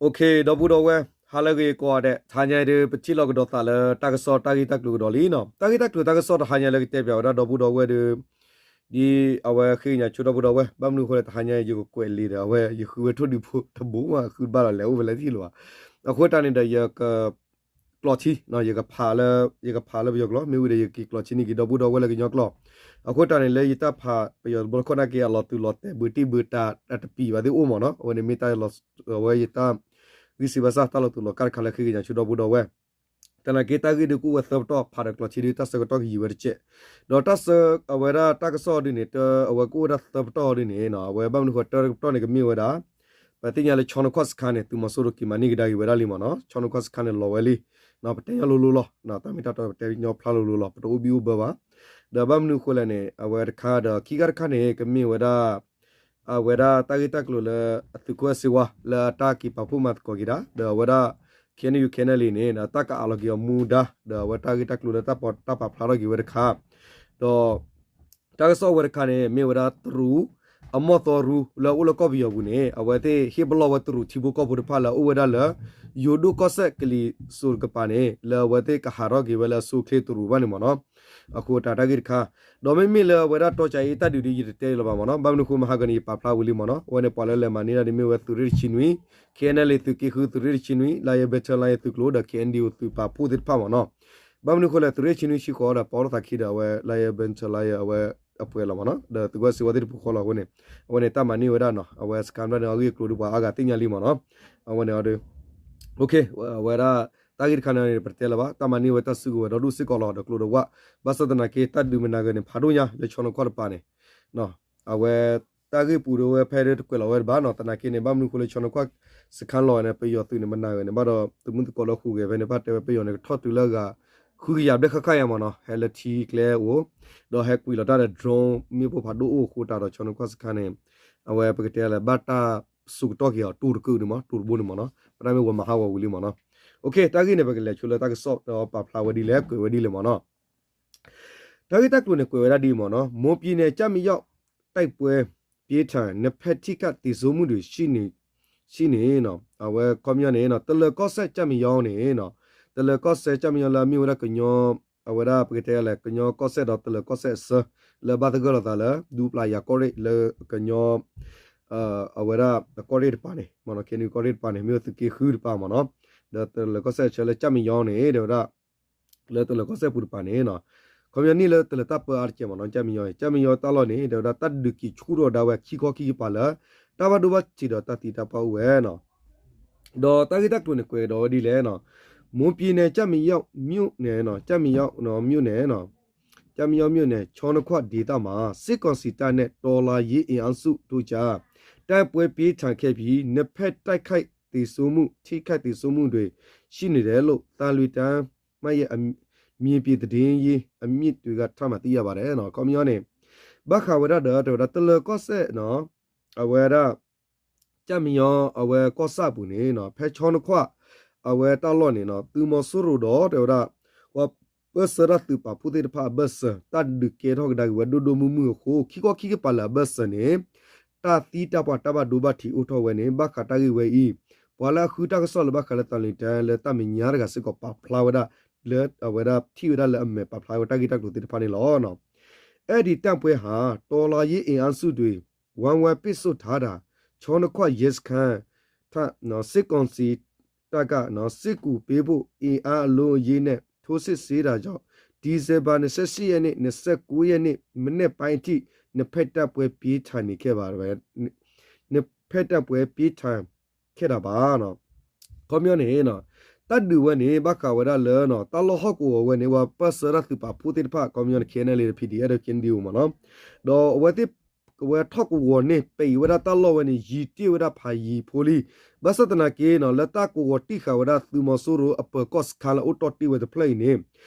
ဒီပုၢ်ဒီဝဲၢ် ဟါလၢအဂ့ၤကိးဂၤဒဲး, တဟါညါအံၤဒီး ပထံၣ်လိာ်ကဒီးသးလၢတၢ်ကစီၣ်တၢ်ဂ့ၢ်တၢ်ကျိၤကဒီးလံနီၤ. တၢ်ဂ့ၢ်တၢ်ကျိၤတၢ်ကစီၣ်တဟါညါလၢကတဲပၠးဝဲဒၣ်ဒီပုၢ်ဒီဝဲၢ်ဒီး ဒ်အဝဲဃ့ကညးဆိဒီပုၢ်ဒီဝဲၢ် ဘၣ်မနုၤအဃိလဲၣ် တဟါညါအံၤ ယကကွဲးလံာ်ဒီး အဝဲယဃုဝဲထိၣ်ဒုးဖိတဘိမး ဃုတဘၣ်လီၤ လဲၤအိၣ်ဖဲလဲၣ်ထံၣ်လၢၤဘၣ်. အဃိတၢ်န့ၣ်ဒီး ယက ကျိးထံ ယကဖးလၢ ယကဖးလၢပယီၤကျိာ် မ့ၢ်ဝံၤဒီး ယက့ၤကျိးထံန့ၢ်က့ၤဒီပုၢ်ဒီဝဲၢ်လၢကညီကျိာ်. အဃိတၢ်န့ၣ်လၢယတၢ်ဖးပယီၤတဘျီတခီၣ်နာ်က့ အလီၤတူာ်လီၤတဲာ် ဘုးတံၢ်ဘုးတၢ် တၢ်တပံာ်ဘၣ်သ့ၣ်အိၣ်မ့ၢ်နီၤ. အဝဲန့ၣ်မ့ၢ်တၢ်လီၤ အဝဲယတၢ်ဂံၢ်စံးဘၣ်ဆၣ် တၢ်လီၤတူာ်လီၤကာ်တခါလၢဃ့ကညးဆိဒီပုၢ်ဒီဝဲၢ် တနာ်က့ တၢ်ဂ့ၢ်ဒုးကအိၣ်ဝဲသၢပတီၢ် ဖးဒီးကျိးထံဒုး တၢ်ဆၢကတီၢ်ကယံာ်ဝဲတစဲး. ဒီးတၢ်ဆၢ အဝဲဒၣ်တၢ်ကစီၣ်ဒုးန့ၣ် အဝဲကအိၣ်ဝဲဒၣ်သၢပတီၢ်ဒုးန့ၣ် အဝဲဘၣ်မနုၤဃိတၢ်တပတီၢ်န့ၣ် ကမ့ၢ်ဝဲဒၣ် ပသ့ၣ်ညါလၢ ချောင်းနှစ်ခွ စခန်းန့ၣ် သုးမီၤစိရိၤက့ၤမၤန့ၢ်ကဒါက့ၤဝဲဒၣ်လံမ့ၢ်နီၤ. ချောင်းနှစ်ခွ စခန်းန့ၣ် လီၤဝဲလံ. ပတဲညီလိၤလိၤလီၤ. တၢ်မ့ၢ်တၢ်တီ ပတဲညီဖျါလိၤလိၤလီၤ. ပတအိၣ်ဘံၣ်အိၣ်ဘၢဘၣ်. ဒီးဘၣ်မနုၤအဃိလဲၣ်န့ၣ် အဝဲတခါဒီး ခံခါတခါန့ၣ် ကမ့ၢ်ဝဲဒၣ် အဝဲဒၣ်တၢ်ဂ့ၢ်တၢ်ကျိၤလၢ အသုးခိၣ်စ့ဝါ လၢအတၢ်က့ၤပာ်ဖှိၣ်မၤသကိးက့ၤဒၣ် ဒီးအဝဲဒၣ် ခ့ၣ်အဲၣ်ယူၣ် ခ့ၣ်အဲၣ်ယူၣ်လံန့ၣ် ဒီးတၢ်ကအးလီၤက့ၤအီၤမူဒါ ဒီးအဝဲတၢ်ဂ့ၢ်တၢ်ကျိၤလၢတၢ်ပာ်ဖျါထီၣ်က့ၤဝဲတခါ ဒီး တၢ်ကစီၣ်ဝဲတခါန့ၣ် မ့ၢ်ဝဲဒၣ်တရူး အမီၢ်သီရူ လၢအအိၣ်လၢကီၢ်ပယီၤပူၤန့ၣ် အဝဲသ့ၣ်ဟ့ၣ်ပလီၢ်ဝဲတရူးထံဖိကီၢ်ဖိတဖၣ်လၢအအိၣ်ဝဲဒၣ်လၢ ယိၤဒိၣ်ကီၢ်စဲၣ်ကလံၤစိးတကပၤန့ၣ် လၢအဝဲသ့ၣ်ကဟးထီၣ်က့ၤဝဲလၢအဆိအချ့တရူးဘၣ်န့ၣ်မ့ၢ်နီၤ. အဃိတၢ်တၢ်ဂ့ၢ်တခါ ဒီးမ့မ့ၢ်လၢအဝဲဒၣ်တီကၠၤအ့တၢ်ဒုးဒ်ယတတဲလၢၤဘၣ်မ့ၢ်နီၤ. ဘၣ်မနုၤအဃိမဟါဂီၤန့ၣ် ယပာ်ဖျါဝံၤလံမ့ၢ်နီၤ. အဝဲန့ၣ်ပှၤလၢလဲၤမၤန့ၢ်ဒၣ်ဒ်မ့ၢ်ဝဲသုးရ့ၣ်တဆံနွံ ခ့ၣ်အဲၣ်ယူၣ် သုးက့ဃု သုးရ့ၣ်တဆံနွံ လါယဲၢ်ဘဲထၢလါယဲၢ်သုးကျိၤ ဒီး ခ့ၣ်အဲၣ်ယူၣ် သုးပာ်ဖှိၣ်သ့ၣ်တဖၣ်မ့ၢ်နီၤ. ဘၣ်မနုၤအဃိလဲၣ် သုးရ့ၣ်တဆံနွံဆံဃိးဒီး ပာ်လီၤသးခံဒီးအဝဲ လါယဲၢ်ဘဲထၢလါယဲၢ်အဝဲအပှဲၤလီၤမ့ၢ်နီၤ. ဒီးသုးကီၢ်စ့ဝါသ့ၣ်တဖၣ်ဃီလီၤအဃိန့ၣ် အဝဲန့ၣ်တၢ်မၤန့ၢ်ဝဲဒၣ်နီၤ အဝဲစခါဘျီန့ၣ် အဂ့ၢ်အကျိၤဒ်ပှၤအါဂၤသ့ၣ်ညါလံမ့ၢ်နီၤ. အဝဲန့ၣ်အီၤဒီး အဝဲဒၣ် တၢ်ဂ့ၢ်တခါန့ၣ် ပတတဲလၢၤဘၣ် တၢ်မၤန့ၢ်ဝဲတၢ်စုကဝဲၤဒီဒူၣ်စ့ၢ်ကီးလီၤ ဒီးကျိၤဒီးဝး ဘၣ်ဆၣ်သနာ်က့ တၢ်ဒုးမနၤဂၤန့ၣ် ဖးဒိၣ်ညါလၢ ချောင်းနှစ်ခွ တပၤန့ၣ် အဝဲ တၢ်ဂ့ၢ်ပူၤဒၣ်ဝဲဖဲဒၣ်တကွဲးလီၤဝဲတဘၣ်နီၤ. သနာ်က့န့ၣ် ဘၣ်မနုၤအဃိလၢ ချောင်းနှစ်ခွ စခါလီၤန့ၣ် ပယီၤသုးန့ၣ် မနၤဂၤန့ၣ် ဘၣ်ဒီး သုးမုၢ်သကိးလၢဟူးဂဲၤဖဲန့ၣ် ဘၣ်တဲဝဲပယီၤန့ၣ် ကထီၣ်တုၤလၢအဂၤ ဃုကယၤဘျဲၣ်ဃၣ်ဃၣ်ယၤမ့ၢ်နီၤ. ဟဲလၢထံကျဲအိၣ် ဒီးဟဲကွံာ်လီၤတၢ်ဒီး drone မ့ၣ်ပိၢ်ဖးဒိၣ်အိၣ်အဃိတၢ်ဒီး ချောင်းနှစ်ခွ စခါန့ၣ် အဝဲပကတဲလၢ ဘၣ်တၢ်စိာ်ကတီၢ်က့ၤအီၤ တိၢ်တကုာ်န့ၣ်မ့ၢ် တိၢ်တဘိန့ၣ်မ့ၢ်နီၤ. ပတၢ်မ့ၢ်ဝဲမၤဟးဂီၤဝံၤလံမ့ၢ်နီၤ. တၢ်ဂ့ၢ်န့ၣ် ပကလဲၤဆိလၢတၢ်ကစီၣ်ဒီးပာ်ဖျါဝဲဒ်လဲၣ် ကွဲးဝဲဒ်လဲၣ်မ့ၢ်နီၤ. တၢ်ဂ့ၢ်တၢ်ကျိၤန့ၣ် ကွဲးဝဲဒၣ်ဒ်အံၤမ့ၢ်နီၤ. မွန်ပြည်နယ် ကျိုက်မံယော် တိုက်ပွဲပြင်းထန် နှစ်ဖက်ထိခိုက်သေဆုံးမှုတွေ ရှိနေ ရှိနေ အဝဲခီပညီန့ၣ် တလၢၤကီၢ်စဲၣ် ကျိုက်မံယော်န့ၣ် တလၢၤကီၢ်စဲၣ် ကျိုက်မံယော် လၢအမ့ၢ်ဝဲဒၣ်ကညီ အဝဲဒၣ်ပကတဲလဲၣ် ကညီကီၢ်စဲၣ်ဒီးတလၢၤကီၢ်စဲၣ်အဆၢ လၢဘၣ်သဂၢၢ်လိာ်သးလၢ ဒူပျၤယၤကီၢ်ရ့ၣ်လၢကညီ အဝဲဒၣ်ကီၢ်ရ့ၣ်တပၤန့ၣ် မ့ၢ်နီၤ ခ့ၣ်အဲၣ်ယူၣ်ကီၢ်ရ့ၣ်တပၤန့ၣ် မ့ၢ်ဝဲသုးက့ဃုတပၤမ့ၢ်နီၤ. ဒီးတလၢၤကီၢ်စဲၣ်အဆၢလၢ ကျိုက်မံယော်န့ၣ် တဲဝဲဒၣ် လၢတလၢၤကီၢ်စဲၣ်ပူၤတပၤန့ၣ် ခီပညီန့ၣ်လၢတလၢၤတၢ်ပၢအါတက့ၢ်မ့ၢ်နီၤ ကျိုက်မံယော် ကျိုက်မံယော်တၢ်လီၢ်န့ၣ် တဲဝဲဒၣ်တၢ်ဒုးက့ၤဆူၣ်ထီၣ်ဒၣ်ဝဲခံခီခံကပၤလၢ တၢ်ဘၣ်ဒိဘၣ်ထံးဒီးတၢ်သံတၢ်ပှၢ်အိၣ်ဝဲနီၤ. ဒီးတၢ်ဂ့ၢ်တၢ်ကျိၤန့ၣ် ကွဲးကဒီးဝဲဒ်လဲၣ်နီၤ. မွန်ပြည်နယ် ကျိုက်မံယော်မြို့နယ် ကျိုက်မံယော်မြို့နယ် ကျိုက်မံယော်မြို့နယ် ချောင်းနှစ်ခွဒေသမှာ စစ်ကောင်စီတပ်နဲ့ တော်လှန်ရေးအင်အားစုတို့ကြား တိုက်ပွဲပြင်းထန်ခဲ့ပြီး နှစ်ဖက်တိုက်ခိုက်သေဆုံးမှု ထိခိုက်သေဆုံးမှုတွေ ရှိနေတယ်လို့ သံလွင်တိုင်းမရဲ့ မြေပြင်သတင်းရင်းမြစ်တွေက ထပ်မံသိရပါတယ် ခီပညီန့ၣ် ဘၣ်ဃးဝဲဒၣ်ဒီး တဲဝဲဒၣ်တလၢၤကီၢ်စဲၣ်နီၤ အဝဲဒၣ် ကျိုက်မံယော် အဝဲကီၢ်ဆၣ်အပူၤန့ၣ်နီၤ ဖဲချောင်းနှစ်ခွ အဝဲတၢ်လီၢ်န့ၣ်နီၤ သုးမီၤစိရိၤဒီး တဲဝဲဒၣ် ပှၤပၢဆှၢတၢ်သုးပာ်ဖှိၣ်သ့ၣ်တဖၣ်အဘၢၣ်စၢၤ တၢ်ဒုးကဲထီၣ်ကဒါက့ၤဝဲဒိၣ်ဒိၣ်မုၢ်မုၢ်အဃိ ခံခီခံကပၤလၢအဘၢၣ်စၢၤန့ၣ် တၢ်သံတၢ်ပှၢ်တၢ်ဘၣ်ဒိဘၣ်ထံးအိၣ်ထီၣ်ဝဲန့ၣ် ဘၣ်ဃးတၢ်ဂ့ၢ်ဝဲအံၤ ပှၤလၢအဃုတၢ်ကစီၣ်လၢဘၣ်ဃးလၢသံလွင်တိုင်းလၢတၢ်မဲာ်ညါတဂၤစ့ၢ်ကီးပာ်ဖျါဝဲဒၣ် လၢအဝဲဒၣ်ထံၣ်ဝဲဒၣ်လၢအမဲာ်ပာ်ဖျါဝဲတၢ်ဂ့ၢ်တၢ်ကျိၤသ့ၣ်တဖၣ်န့ၣ်လီၤ. အဲဒီတပ်ပွဲဟာ တော်လှန်ရေးအင်အားစုတွေ ဝိုင်းဝန်းပိတ်ဆို့ထားတာ ချောင်းနှစ်ခွရဲစခန်း စစ်ကောင်စီတပ်က စစ်ကူပေးဖို့ အင်အားအလုံးအရင်းနဲ့ ထိုးစစ်ဆင်တာကြောင့် ဒီဇင်ဘာ နှစ်ဆယ့်ရှစ်ရက်နေ့ နှစ်ဆယ့်ကိုးရက်နေ့ မနက်ပိုင်းအထိ နှစ်ဖက်တိုက်ပွဲပြင်းထန်နေခဲ့ပါတယ် နှစ်ဖက်တိုက်ပွဲပြင်းထန်ခဲ့တာပါ ခီပညီန့ၣ် တၢ်ဒုးဝဲန့ၣ် ဘၣ်ဃးဝဲဒၣ်လၢ တၢ်လီၢ်ဟီၣ်ကဝီၤဝဲန့ၣ် ပှၤပၢဆှၢတၢ်သုးပာ်ဖှိၣ်သ့ၣ်တဖၣ် ခီပညီန့ၣ် ခ့ၣ်အဲၣ်ယူၣ် လၢ ပီၣ်ဒီအ့ၣ် ဒီး ခ့ၣ်အဲၣ်ယူၣ် မ့ၢ်နီၤ ဒီးအဝဲသ့ၣ် အဝဲထီၣ်ကဝီၤန့ၣ် ပံးဝဲဒၣ်တၢ်လီၢ်ဝဲန့ၣ် ယံၤတ့ၢ်ဝဲဒၣ်ဖးယံၤဖိလံ ဘၣ်ဆၣ်သနာ်က့နီၤ လၢတၢ်ကဝီၤတံၢ်ဃာ်ဝဲဒၣ်သုးမီၤစိရိၤအပၢၤကီၢ်စခါလၢအအိၣ်တီၢ်တ့ၢ်ဝဲတဖျၢၣ်အံၤန့ၣ်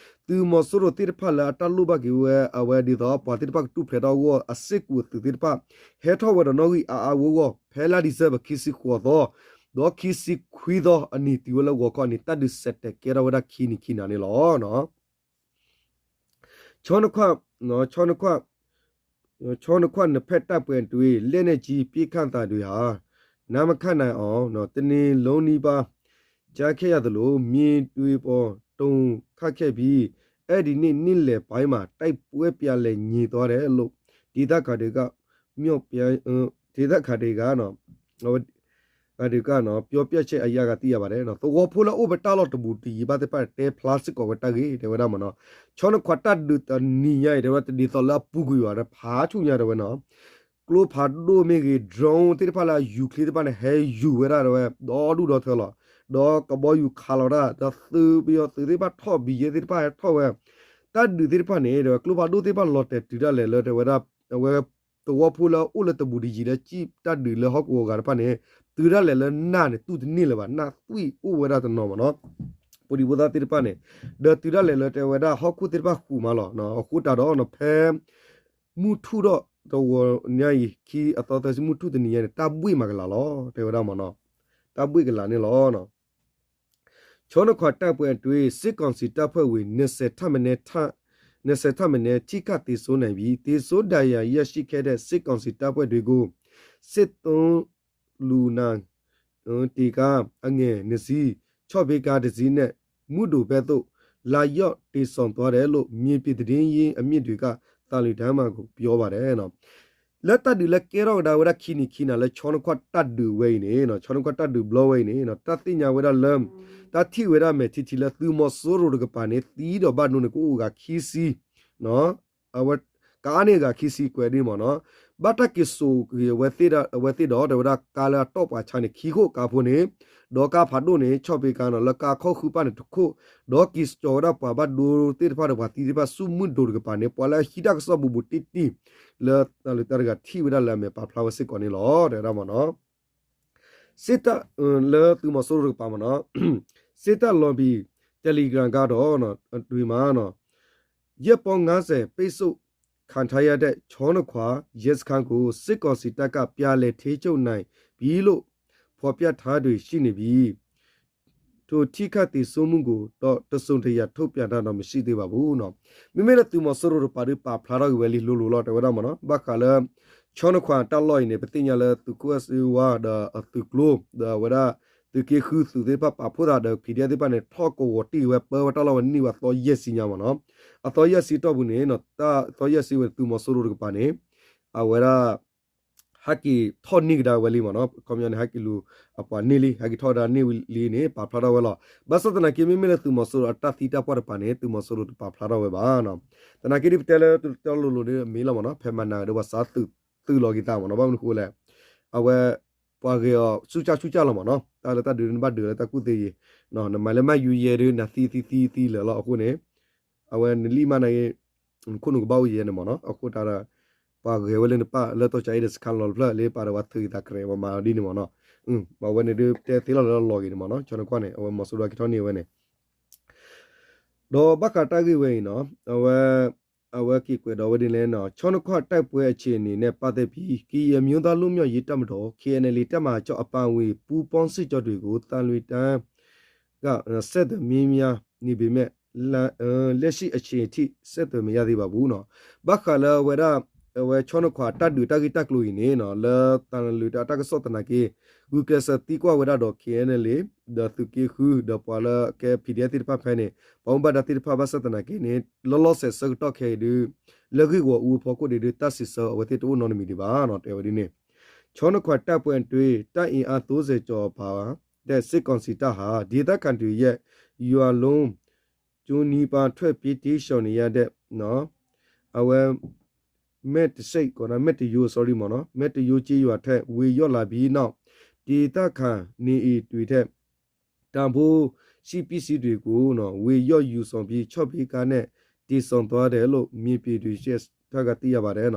သုးမီၤစိရိၤသ့ၣ်တဖၣ်လၢအတၢ်လိၣ်ဘၣ်က့ၤဝဲ အဝဲဒ်သိးပှၤသ့ၣ်တဖၣ်ကထူၣ်ဖျဲးထီၣ်အဂီၢ် အစ့ၢ်ကီးအသုးသ့ၣ်တဖၣ် ဟဲထီၣ်ဝဲဒီးနီၣ်ဂံၢ်အါအါဂီၢ်ဂီၢ် ဖဲလါဒံၣ်စဲဘၢၣ် ခံဆံဃိးသီ ဒီးခံဆံခွံသီအနံၤတုၤဝဲလၢဂီၤခီန့ၣ် တၢ်ဒုးစဲးတဲာ်ကဲထီၣ်ဝဲဒၣ်ခံနံၤခံနၤန့ၣ်လီၤ. ချောင်းနှစ်ခွ ချောင်းနှစ်ခွ နှစ်ဖက်တိုက်ပွဲအတွင်း လက်နက်ကြီးပစ်ခတ်သံတွေဟာ နမ်းခတ်နိုင်အောင် တနေ့လုံးနီးပါး ကြားခဲ့ရတယ်လို့ မြင်တွေ့ပေါ်တုန်း ခတ်ခဲ့ပြီး အဲဒီနေ့ နေ့လယ်ပိုင်းမှာ တိုက်ပွဲပြန်လည်ငြိမ်သွားတယ်လို့ ဒေသခံတွေက မြို့ပြန် ဒေသခံတွေကနော် တွေကနော် ပြောပြချက်အရကသိရပါတယ်နော် သဝီဖိလၢအအိၣ်ပတၢ်လီၢ်တဘူးတယံၤဘၣ်သ့ၣ်တဖၣ် တဲဖျါစ့ၢ်ကီးဝဲတၢ်ဂ့ၢ် တဲဝဲဒၣ်မ့ၢ်နော် ချောနခွါတၢ်ဒုးတနံၤညါအံၤ တဲဝဲဒၣ်တဒ်သိးလၢအပူၤကွံာ်ဘၣ် ဖးဆူညါတဲဝဲနော် ကျိဖးဒိၣ်မ့ၢ်ဂ့ၤ drone သ့ၣ်တဖၣ်လၢအယူၤချ့သ့ၣ်တဖၣ်န့ၣ် ဟဲယူၤဝဲဒၣ်တဲဝဲ ဒီဒူၣ်ဒီထၢလီၤ ဒီးကဘီယူၤခးလီၤတၢ် ဒီးသုးပယီၤသုးသ့ၣ်တဖၣ်ထီၣ် ဘံၣ်ယဲၢ်သ့ၣ်တဖၣ်ဟဲထီၣ်ဝဲ တၢ်ဒုးသ့ၣ်တဖၣ်န့ၣ် တဲဝဲကျိဖးဒိၣ်သ့ၣ်တဖၣ်လီၤတဲာ်တုၤဒၣ်လဲာ်လၢတဲဝဲဒၣ် အဝဲ သဝီဖိလၢအအိၣ်လၢတဘူးတယံၤလၢစံၣ်တၢ်ဒုးလၢဟီၣ်ကဝီၤဂၤတဖၣ်န့ၣ် တုၤဒၣ်လဲာ်လၢနၢ်န့ၣ် တူၢ်တန့ၢ်လၢၤဘၣ် နၢ်သွံၣ်အိၣ်ဝဲဒၣ်တနီၤမ့ၢ်နီၤ ပှၤဒံဖိသၣ်သ့ၣ်တဖၣ်န့ၣ် ဒီးတုၤဒၣ်လဲာ်လၢတဲဝဲဒၣ်ဟီၣ်ခိၣ်သ့ၣ်တဖၣ်ဃုာ်မးလီၤ အဃိတးဒီး ဖဲ မုၢ်ထူၣ်ဒီးတဝီညါအံၤ ခံအသီသၢဆံ မုၢ်ထူၣ်တနံၤညါန့ၣ် တၢ်ဘှ့ၣ်မးကလၤလီၤ တဲဝဲဒၣ်မ့ၢ်နီၤ တၢ်ဘှ့ၣ်ကလၤန့ၣ်လီၤ ချောနခွါတိုက်ပွဲအတွင်း စစ်ကောင်စီတပ်ဖွဲ့ဝင် နှစ်ဆယ်ထက်မနည်း နှစ်ဆယ်ထက်မနည်း ထိခိုက်သေဆုံးနိုင်ပြီး သေဆုံးဒဏ်ရာရရှိခဲ့တဲ့ စစ်ကောင်စီတပ်ဖွဲ့တွေကို စစ်သုံးလူနာတင်ကားအငယ်နှစ်စီး ချော့ဖျကားတစ်စီးနဲ့ မုဒိုဘက်သို့ လာရောက်တင်ဆောင်သွားတယ်လို့ မြေပြင်သတင်းရင်းမြစ်တွေက သံလွင်တိုင်းမှကို ပြောပါတယ် လၢတၢ်ဒုးလၢကဲထီၣ်ကဒါဝဲဒၣ်ခံနံၤခံနၤလၢ ချောနခွါတၢ်ဒုးဝဲအံၤန့ၣ် ချောနခွါတၢ်ဒုးဘျီဝဲအံၤန့ၣ် တၢ်သ့ၣ်ညါဝဲဒၣ်လၢ တၢ်ထံၣ်ဝဲဒၣ်မဲာ်ထံထံလၢသုးမီၤစိရိၤတကပၤန့ၣ် သံဒီးဘၣ်ဒိန့ၣ် ကအိၣ်ဂၤခံဆံ အဝဲ ကအါန့ၢ်ဂၤခံဆံကွဲးဒ်မ့ၢ်နီၤ ဘၣ်တၢ်က့ၤစိာ်က့ၤအဝဲသ့ၣ်ဒီး တဲဝဲဒၣ်ကါလၢအတီၢ်ပှၤဆါန့ၣ် ခံခိၣ်ကါဖိန့ၣ် ဒီးကါဖးဒိၣ်န့ၣ် ချော့ဖျကားနီၤ လၢကါခီၣ်ဃုပၢ်န့ၣ်တခိၣ် ဒီးက့ၤစိာ်ဝဲဒၣ်ပှၤဘၣ်ဒိသ့ၣ်တဖၣ်ဒီးပှၤသံသ့ၣ်တဖၣ်ဆူမုၢ်ဒိၣ်တကပၤန့ၣ် ပှၤလၢအဟံးတၢ်ကစီၣ်ဘူးဘူးတံၢ်တံၢ် လၢတၢ်လၢတၢ်တဂၤထံၣ်ဝဲဒၣ်လၢအမဲာ်ပာ်ဖျါဝဲစ့ၢ်ကီးန့ၣ်လီၤ တဲဝဲဒၣ်မ့ၢ်နီၤ စစ်တပ် လၢသုးမီၤစိရိၤတကပၤမ့ၢ်နီၤ စစ်တပ် lobby Telegram ကတော့ တွင်မှာ ရက်ပေါင်းငါးဆယ် ပိတ်ဆို့ခံထားရတဲ့ ချောနခွါရဲစခန်းကို စစ်ကောင်စီတပ်က ပြန်လည်ထိန်းချုပ်နိုင်ပြီလို့ ဖော်ပြထားတွေရှိနေပြီး ထိခိုက်သေဆုံးမှုကိုတော့ တစုံတရာ ထုတ်ပြန်တာတော့ မရှိသေးပါဘူး မ့မ့ၢ်လၢသုးမီၤစိရိၤတကပၤဒီး ပာ်ဖျါထီၣ်က့ၤဝဲလံလိၤလိၤလီၤ တဲဝဲဒၣ်မ့ၢ်နီၤ ဘၣ်ဃးလၢ ချောနခွါတၢ်လီၢ်အံၤန့ၣ် ပသ့ၣ်ညါလၢသုးခိၣ်အဲၣ်စ့ဝါဒီးအသုးကျိၤ ဒီးအဝဲဒၣ် သုးက့ဃုသုးသ့ၣ်တဖၣ်ပာ်ဖှိၣ်သးဒီး PDF သ့ၣ်တဖၣ်န့ၣ် ထီၣ်ကဝီၤတံၢ်ဝဲပၢဝဲတၢ်လီၢ်ဝဲန့ၢ်ဝဲအသီယဲၢ်ဆံညါမ့ၢ်နီၤ အသီယဲၢ်ဆံတီၢ်ပူၤန့ၣ် တၢ်သီယဲၢ်ဆံဝဲသုးမီၤစိရိၤတကပၤန့ၣ် အဝဲဒၣ် ဟဲက့ၤထီၣ်န့ၢ်ကဒါဝဲလံမ့ၢ်နီၤ ခီပညီန့ၣ် ဟဲက့ၤလူၤအပှၤန့ၢ်လံ ဟဲက့ၤထီၣ်ကဒါန့ၢ်လံန့ၣ် ပာ်ဖျါထီၣ်ဝဲလီၤ ဘၣ်ဆၣ်သနာ်က့ မ့မ့ၢ်လၢသုးမီၤစိရိၤအတၢ်သံတၢ်ပှၢ်တကပၤန့ၣ် သုးမီၤစိရိၤတပာ်ဖျါထီၣ်ဝဲဘၣ် သနာ်က့ဒ်ပတဲလၢတၢ်လိၤလိၤဒ်အမ့ၢ်လီၤမ့ၢ်နီၤ ဖဲမၤနၤဒီးပှၤစးသုးလီၤက့ၤသးမ့ၢ်နီၤ ဘၣ်မနုၤဃိလဲၣ် အဝဲ ပှၤဂဲၤအီၤဆူၣ်ကၢ်ဆူၣ်ကၢ်လီၤမ့ၢ်နီၤ တၢ်လၢတၢ်ဒုးနဘၣ်ဒုးလၢတၢ်ကူၣ်သ့ယံၤ နမၤလၢမၤယူၤယဲဒုး နၤသံသံသံသံလၢာ်လီၤအဃိန့ၣ် အဝဲနလံၣ်မးနၤဂ့ၤ နခိၣ်နူာ်ကဘၣ်အိၣ်ယဲန့ၣ်မ့ၢ်နီၤ အဃိတၢ်ဒီး ပှၤဂဲၤဝဲလၢနပၢ်လၢတီၢ်ကၠၤအ့ၣ်ဒီးစခါလီၤတဖျၢၣ်လၢပာ်ဒီးပှၤထုးက့ၤသးကရဲး ပှၤမၤဒ်န့ၣ်မ့ၢ်နီၤ အဝဲန့ၣ်ဒုးတဲသ့လီၤလၢလီၤဂ့ၤန့ၣ်မ့ၢ်နီၤ ကၠီနကွၢ်န့ၣ် အဝဲမီၤစိရိၤက့ၤထီၣ်န့ၢ်ဝဲန့ၣ် ဒီးဘၣ်ဃးတၢ်ဂ့ၢ်ဝဲအံၤနီၤ အဝဲ အဝဲက့ၤကွဲးဒီးဝဲဒ်လဲၣ်နီၤ ချောနခွါတိုက်ပွဲအခြေအနေနဲ့ပတ်သက်ပြီး ကရင်အမျိုးသားလွတ်မြောက်ရေးတပ်မတော် KNLA တပ်မဟာခြောက်အပါအဝင် ပူးပေါင်းစစ်ကြောင်းတွေကို သံလွင်တိုင်းက ဆက်သွယ်မေးမြန်းနေပေမဲ့ လက်ရှိအချိန်ထိ ဆက်သွယ်မရသေးပါဘူး ဘၣ်ဃးလၢအဝဲဒၣ် အဝဲချောနခွါတၢ်ဒုးတၢ်ဂ့ၢ်တၢ်ကျိၤအံၤန့ၣ်နီၤ လၢသံလွင်တၢ်ကစီၣ်သနာ်က့ ဂုာ်ကျဲးစၢးသံကွၢ်ဝဲဒၣ်ဒီး KNLA ဒီးသုးက့ဃု ဒီးပှၤလၢကဲ PDF သ့ၣ်တဖၣ်ဖဲန့ၣ် ပှၤမူဘၣ်ဒါသ့ၣ်တဖၣ်ဘၣ်ဆၣ်သနာ်က့န့ၣ် လီၤလီၤဆဲးဆၢကတီၢ်ခဲအံၤဒုး လၢဂ့ၢ်ဂီၢ်အူအဖီခိၣ်ဒုး တၢ်စံးဆၢအဝဲသ့ၣ်တအိၣ်နီတမံၤဒံးဘၣ်နီၤ တဲဝဲဒ်န့ၣ် ချောနခွါတိုက်ပွဲအတွင်း တပ်အင်အားသုံးဆယ်ကျော်ပါတဲ့ စစ်ကောင်စီတပ်ဟာ ဒေသခံတွေရဲ့ ရွာလုံးကျွန်းနီးပါး ထွက်ပြေးတိမ်းရှောင်နေရတဲ့ အဝဲ မဲတစိတ် မဲတရိုး sorry မ့ၢ်နီၤ မဲတရိုးကျေးရွာထဲ ဝင်ရောက်လာပြီးနောက် ဒေသခံနေအိမ်တွေထက် တန်ဖိုးရှိပစ္စည်းတွေကို ဝင်ရောက်ယူဆောင်ပြီး ချော့ဖျကားနဲ့ တင်ဆောင်သွားတယ်လို့ မြေပြင်သတင်းတွေက သိရပါတယ်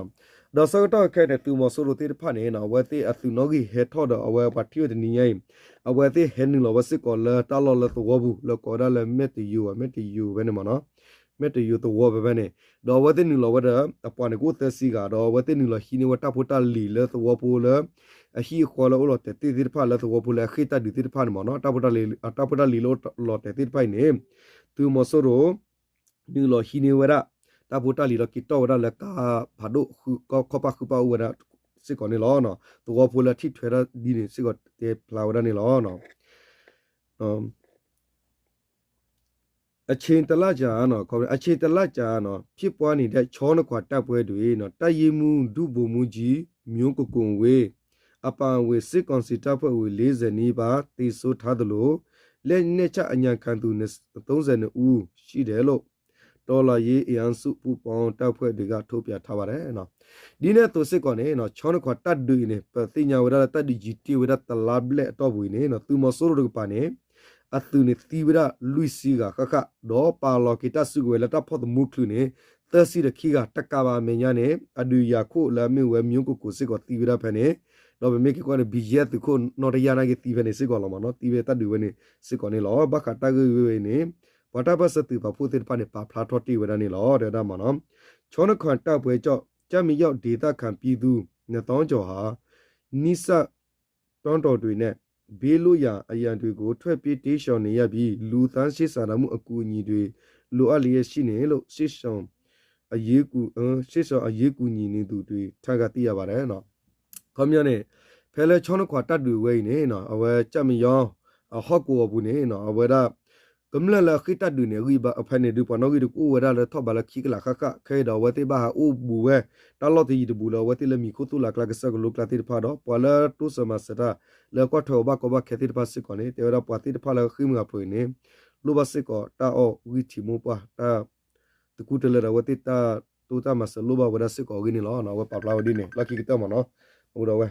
ဒီးဆၢကတီၢ်ခဲအံၤန့ၣ် သုးမီၤစိရိၤသ့ၣ်တဖၣ်န့ၣ် အဝဲသ့ၣ်အသုးနီၣ်ဂံၢ်ဟဲထီၣ်ဒီး အဝဲပှၤထံၣ်ဝဲတနံၤညါအံၤ အဝဲသ့ၣ်ဟဲနုာ်လီၤဝဲစ့ၢ်ကီးလၢတၢ်လီၢ်လၢသဝီပူၤ လၢကိးဝဲဒၣ်လၢမဲတယိၤ မဲတယိၤဖဲန့ၣ်မ့ၢ်နီၤ မဲတယိၤသဝီဖဲဖဲန့ၣ် ဒီးအဝဲသ့ၣ်နုာ်လီၤဝဲဒီး အပှၤန့ၣ်ကအိၣ်သၢဆံဂၤ ဒီးအဝဲသ့ၣ်နုာ်လီၤဟံးန့ၢ်ဝဲတၢ်ဖိတၢ်လံၤလၢသဝီဖိလၢ အဟံၣ်အဃီလၢအိၣ်လီၤတဲာ်သ့ၣ်သ့ၣ်တဖၣ်လၢသဝီဖိလၢအဃ့ၢ်တၢ်ဒုးသ့ၣ်တဖၣ်န့ၣ်မ့ၢ်နီၤ တၢ်ဖိတၢ်လံၤလၢအိၣ်လီၤတဲာ်သ့ၣ်တဖၣ်အံၤန့ၣ် သုးမီၤစိရိၤ နုာ်လီၤဟံးန့ၢ်ဝဲဒၣ် တၢ်ဖိတၢ်လံၤဒီးက့ၤတီၢ်ဝဲဒၣ်လၢကါဖးဒိၣ် ခီၣ်ပၣ်ဃုပၣ်အိၣ်ဝဲဒၣ် စ့ၢ်ကီးန့ၣ်လီၤ. သဝီဖိလၢအထံၣ်ထွဲတၢ်ဒ်န့ၣ်စ့ၢ်ကီးတဲဖျါဝဲဒၣ်န့ၣ်လီၤ. အချိန်တစ်လကြာ အချိန်တစ်လကြာ ဖြစ်ပွားနေတဲ့ ချောနခွာ တိုက်ပွဲတွင် တပ်ရင်းမှူး ဒုဗိုလ်မှူးကြီး မျိုးကိုကိုဝေ အပါအဝင် စစ်ကောင်စီတပ်ဖွဲ့ဝင် လေးဆယ်နီးပါး သေဆုံးထားသလို လက်နက်ချအညံ့ခံသူ သုံးဆယ့်နှစ်ဦး ရှိတယ်လို့ တော်လှန်ရေးအင်အားစု ပူးပေါင်းတပ်ဖွဲ့တွေက ထုတ်ပြန်ထားပါတယ်. ဒ်န့ၣ်အသိးစ့ၢ်ကီးန့ၣ် ချောနခွာ တပ်တွင်အံၤန့ၣ် ပသ့ၣ်ညါဝဲဒၣ်လၢ တပ်တွင်ယံၤတ့ၢ်ဝဲဒၣ်တလါဘျဲၣ်အတီၢ်ပူၤအံၤန့ၣ် သုးမီၤစိရိၤတကပၤန့ၣ် အသုးန့ၣ်သံဝဲဒၣ်လွံၢ်ဆံဂၤဃၣ်ဃၣ် ဒီးပာ်လီၤက့ၤတၢ်စုကဝဲၤလၢတၢ်ဖီၣ်သမူချုးန့ၣ် သၢဆံတခံဂၤ တကးဘၣ်အမဲာ်ညါန့ၣ် အဒုးယၤခိၣ်လၢအမ့ၢ်ဝဲ မျိုးကိုကို စ့ၢ်ကီးသံဝဲဒၣ်ဖဲန့ၣ် ဒီးပမ့ၢ်က့ၤကွၢ်န့ၣ် ဘံယဲၢ်သုးခိၣ်နီၢ်တယၢ်နာ်က့သံဖဲန့ၣ်စ့ၢ်ကီးလီၤမ့ၢ်နီၤ. သံဝဲတၢ်ဒုးဝဲန့ၣ်စ့ၢ်ကီးန့ၣ်လီၤ. ဘၣ်ဃးတၢ်ဂ့ၢ်ဝဲအံၤန့ၣ် ပှၤတၢ်ပၢၢ်ဆၢသုးပာ်ဖှိၣ်သ့ၣ်တဖၣ်န့ၣ် ပာ်ဖျါထီၣ်တ့ၢ်ဝဲဒၣ်န့ၣ်လီၤ တဲဝဲဒၣ်မ့ၢ်နီၤ. ချောနခွာ တိုက်ပွဲကြောင့် ကျားမင်းရောက်ဒေသခံပြည်သူ နှစ်သောင်းကျော်ဟာ နီးစပ် တောင်တွေနဲ့ ဘေးလွတ်ရာအရပ်တွေကို ထွက်ပြေးတိမ်းရှောင်နေရပြီး လူသားချင်းစာနာမှုအကူအညီတွေ လိုအပ်လျက်ရှိနေလို့ စစ်ရှောင်အရေးကူ- စစ်ရှောင်အရေးကူညီနေသူတွေထံကသိရပါတယ်. ခီပညီန့ၣ် ဖဲလၢချောနခွာ တပ်တွင်ဝဲအံၤန့ၣ် အဝဲ ကျားမင်းရောက် အဟီၣ်ကဝီၤပူၤန့ၣ် အဝဲဒၣ် ကမျၢၢ်လၢအဃ့ၢ်တၢ်ဒုးန့ၣ် အဂံၢ်ဘါဖဲန့ၣ်ဒုး ပှၤနီၣ်ဂံၢ်တကအိၣ်ဝဲဒၣ်လၢထီၣ်ဘးလၢခံကလးဃၣ်ဃၣ် ခဲအံၤဒီးအဝဲသ့ၣ်ဘၣ်ဟးအိၣ်ဘူးဝဲ တၢ်လီၢ်တယံၤတဘူးလၢ အဝဲသ့ၣ်လၢမံၤခိၣ်သိၣ်လးကျါ ကစၢၢ်ကလိကျါသ့ၣ်တဖၣ်ဒီး ပှၤလၢတိစၢၤမၤစၢၤတၢ် လၢကွၢ်ထွဲအီၤဘၣ်ကီဘၣ်ခဲသ့ၣ်တဖၣ်စ့ၢ်ကီးန့ၣ် တဲဝဲဒၣ်ပှၤသ့ၣ်တဖၣ်လၢဃ့ၢ်မှံဟးဖျိးအံၤန့ၣ် လိၣ်ဘၣ်စ့ၢ်ကီးတၢ်အီၣ်ဂံၢ်ထံးမိၢ်ပှၢ် တၢ်သကူတလၢဒီး အဝဲသ့ၣ်တၢ်တိတၢ်မၤစၢၤလိၣ်ဘၣ်ဝဲဒၣ်စ့ၢ်ကီးအဂ့ၢ်န့ၣ်လီၤ. အဝဲပာ်ဖျါဝဲဒ်န့ၣ် လီၢ်ခံကတၢၢ်မ့ၢ်နီၤ အဃိဒီးဝဲ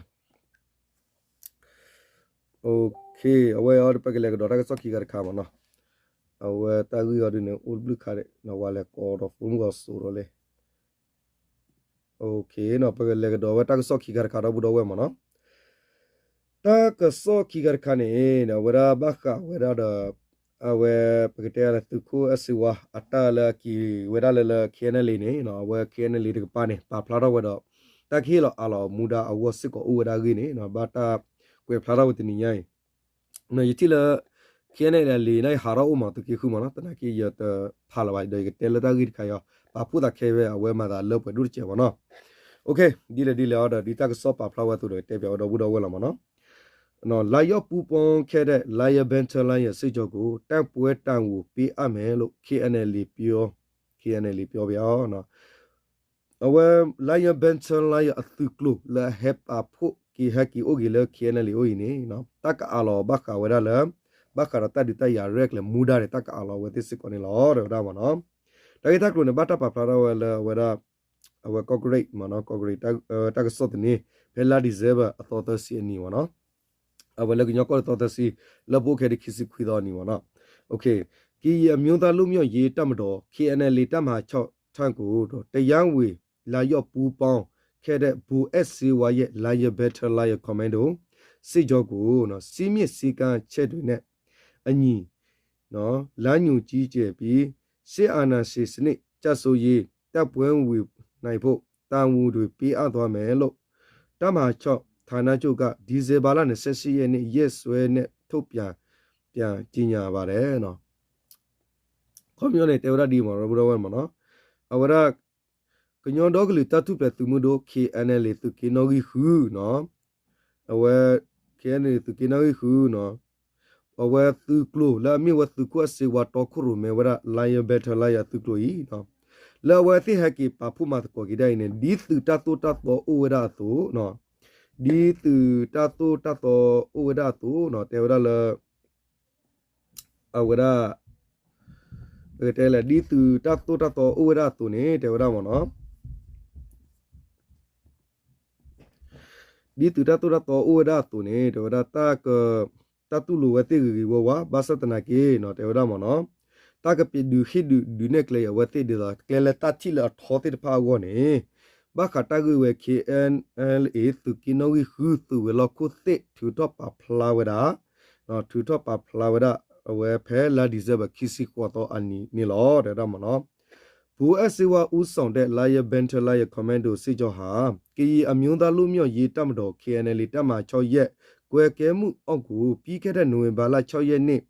အဝဲအံၤဒီးပကလဲၤကဒီးတၢ်ကစီၣ်ခံခါတခါမ့ၢ်နီၤ. အဝဲတၢ်ဂ့ၢ်အီၤဒ်န့ၣ် အိၣ်တဘျုးခါဒီး ဝဲလဲၤကိးဒီး phone ဂီၤစိးဒီးလဲၣ်. ပကလဲၤကဒီးဝဲတၢ်ကစီၣ်ခံခါတခါဒီပုၢ်ဒီဝဲၢ်မ့ၢ်နီၤ. တၢ်ကစီၣ်ခံခါတခါန့ၣ် အဝဲဒၣ်ဘၣ်ဃးဝဲဒၣ်ဒီး အဝဲပကတဲလၢသုးခိၣ်အဲၣ်စ့ဝါ အတၢ်လၢအက့ၤဝဲဒၣ်လၢလၢ KNLA န့ၣ် အဝဲ KNLA တကပၤန့ၣ် ပာ်ဖျါထီၣ်ဝဲဒီး တၢ်ကဟ့ၣ်လီၤအးလီၤမူဒါအဂီၢ်စ့ၢ်ကီးအိၣ်ဝဲဒၣ်အဂ့ၢ်န့ၣ် ဘၣ်တၢ်ကွဲးဖျါထီၣ်ဝဲတနံၤညါအံၤ ယထံၣ်လၢ KNLA န့ၣ် ဟးထီၣ်အိၣ်မးသုးက့ဃုမ့ၢ်နီၤ, သနာ်က့ယတဖးလၢၤဘၣ် ဒီးယကတဲလၢတၢ်ဂ့ၢ်တခါအံၤ ပာ်ဖှိၣ်သးခဲဝဲအဝဲမၤသးလၢပှဲၤဒိၣ်တစဲးမ့ၢ်နီၤ. ဒ်လဲၣ်ဒ်လဲၣ်အီၤဒီး ဒ်တၢ်ကစီၣ်ပာ်ဖျါဝဲအသိးဒီး တဲပၠးဝဲဒီပုၢ်ဒီဝဲၢ်လီၤမ့ၢ်နီၤ. လာရောက်ပူးပေါင်းခဲ့တဲ့ Lion Battalion စစ်ကြောင်းကို တပ်ပွဲတာဝန်ပေးအပ်မယ်လို့ KNLA ပြော- KNLA ပြောပၠး အဝဲ Lion Battalion အသုးကျိၤလၢအဟဲပာ်ဖှိၣ်က့ၤဟဲက့ၤအိၣ်က့ၤလၢ KNLA အအိၣ်အံၤန့ၣ် တၢ်ကအးလီၤဘၣ်ဃးဝဲဒၣ်လၢ ဘၣ်ဃးဒီးတၢ်ဒုးတၢ်ယၤရဲၣ်ကျဲၤမူဒါန့ၣ် တၢ်ကအးလီၤဝဲသ့ၣ်စ့ၢ်ကီးန့ၣ်လီၤ တဲဝဲဒၣ်မ့ၢ်နီၤ. တၢ်ဂ့ၢ်တၢ်ကျိၤန့ၣ် ဘၣ်တၢ်ပာ်ဖျါထီၣ်ဝဲလၢအဝဲဒၣ် အဝဲကီၢ်ကရ့ၣ်မ့ၢ်နီၤ, ကီၢ်ကရ့ၣ် တၢ်ကစီၣ်သန့ ဖဲလါ December အသီသၢဆံအနံၤမ့ၢ်နီၤ. အဝဲလၢကညီကီၢ်တသီသၢဆံ လၢပအိၣ်ခဲဒံးခံဆံခွံသီအနံၤမ့ၢ်နီၤ. ကရင်အမျိုးသားလွတ်မြောက်ရေးတပ်မတော် KNLA တပ်မဟာခြောက်ထံကို တရားဝင်လာရောက်ပူးပေါင်းခဲ့တဲ့ ဗိုလ်အဲးစ့ဝါရဲ့ Lion Battalion Commando စစ်ကြောင်းကို စည်းမျဉ်းစည်းကမ်းချက်တွေနဲ့အညီ လမ်းညွှန်ကြီးကြပ်ပြီး စစ်အာဏာရှင်စနစ်ကျဆုံးရေး တပ်ဖွဲ့ဝင်နိုင်ဖို့ တာဝန်တွေပေးအပ်သွားမယ်လို့ တပ်မဟာခြောက်ဌာနချုပ်က ဒီဇင်ဘာလ နှစ်ဆယ့်ရှစ်ရက်နေ့ ရက်စွဲနဲ့ ထုတ်ပြန်- ပြန်ကြေညာပါတယ်. ခီပညီန့ၣ် တဲဝဲဒၣ်ဒ်မ့ၢ် ဒီပုၢ်ဒီဝဲၢ်မ့ၢ်နီၤ, အဝဲဒၣ် ကညီဒီကလုာ်တၢ်ထူၣ်ဖျဲးသုးမုၢ်ဒိၣ် KNLA သုးက့နီၣ်ဂံၢ်ဃုနီၤ, အဝဲ KNLA သုးက့နီၣ်ဂံၢ်ဃုနီၤ, အဝဲသုးကျိၤလၢအမ့ၢ်ဝဲသုးခိၣ်အဲးစ့ဝါတီခိၣ်ရိၣ်မဲဝဲဒၣ် Lion Battalion အသုးကျိၤအံၤ လၢအဝဲသ့ၣ်ဟဲက့ၤပာ်ဖှိၣ်မၤသကိးက့ၤဒၣ်အံၤန့ၣ် ဒ်သုးတၢ်သိၣ်တၢ်သီအိၣ်ဝဲဒၣ်အသိး, ဒ်သုးတၢ်သိၣ်တၢ်သီအိၣ်ဝဲဒၣ်အသိးနီၤ, တဲဝဲဒၣ်လၢ အဝဲဒၣ် ပကတဲလဲၣ် ဒ်သုးတၢ်သိၣ်တၢ်သီအိၣ်ဝဲဒၣ်အသိးန့ၣ် တဲဝဲဒၣ်မ့ၢ်နီၤ, ဒ်သုးတၢ်သိၣ်တၢ်သီအိၣ်ဝဲဒၣ်အသိးန့ၣ် တဲဝဲဒၣ် တၢ်တူၢ်လိာ်ဝဲသ့ၣ်ဂ့ၤဂ့ၤဝါဝါ ဘၣ်ဆၣ်သနာ်က့နီၤ တဲဝဲဒၣ်မ့ၢ်နီၤ, တၢ်ကပဒုးဟ့ၣ်ဒုးဒုးနဲၣ်ကျဲအီၤဝဲသ့ၣ်ဒ်သိး ကျဲလၢတၢ်ထံၣ်လၢအထီသ့ၣ်တဖၣ်အဂီၢ်န့ၣ် ဘၣ်ဃးတၢ်ဂ့ၢ်ဝဲ KNLA သုးက့နီၣ်ဂံၢ်ဃု သုးဝဲၤလီၢ်ခိၣ်သ့ၣ် ထုးထီၣ်ပာ်ဖျါဝဲဒၣ် ထုးထီၣ်ပာ်ဖျါဝဲဒၣ် အဝဲဖဲလါ December ခံဆံဃိးသီအနံၤန့ၣ်လီၤ တဲဝဲဒၣ်မ့ၢ်နီၤ. ဗိုလ်အဲးစ့ဝါဦးဆောင်တဲ့ Lion Battalion Commando စစ်ကြောင်းဟာ ကရင်အမျိုးသားလွတ်မြောက်ရေးတပ်မတော် KNLA တပ်မဟာခြောက်ရဲ့ ကွပ်ကဲမှုအောက်ကို ပြီးခဲ့တဲ့ နိုဝင်ဘာလ ခြောက်ရက်နေ့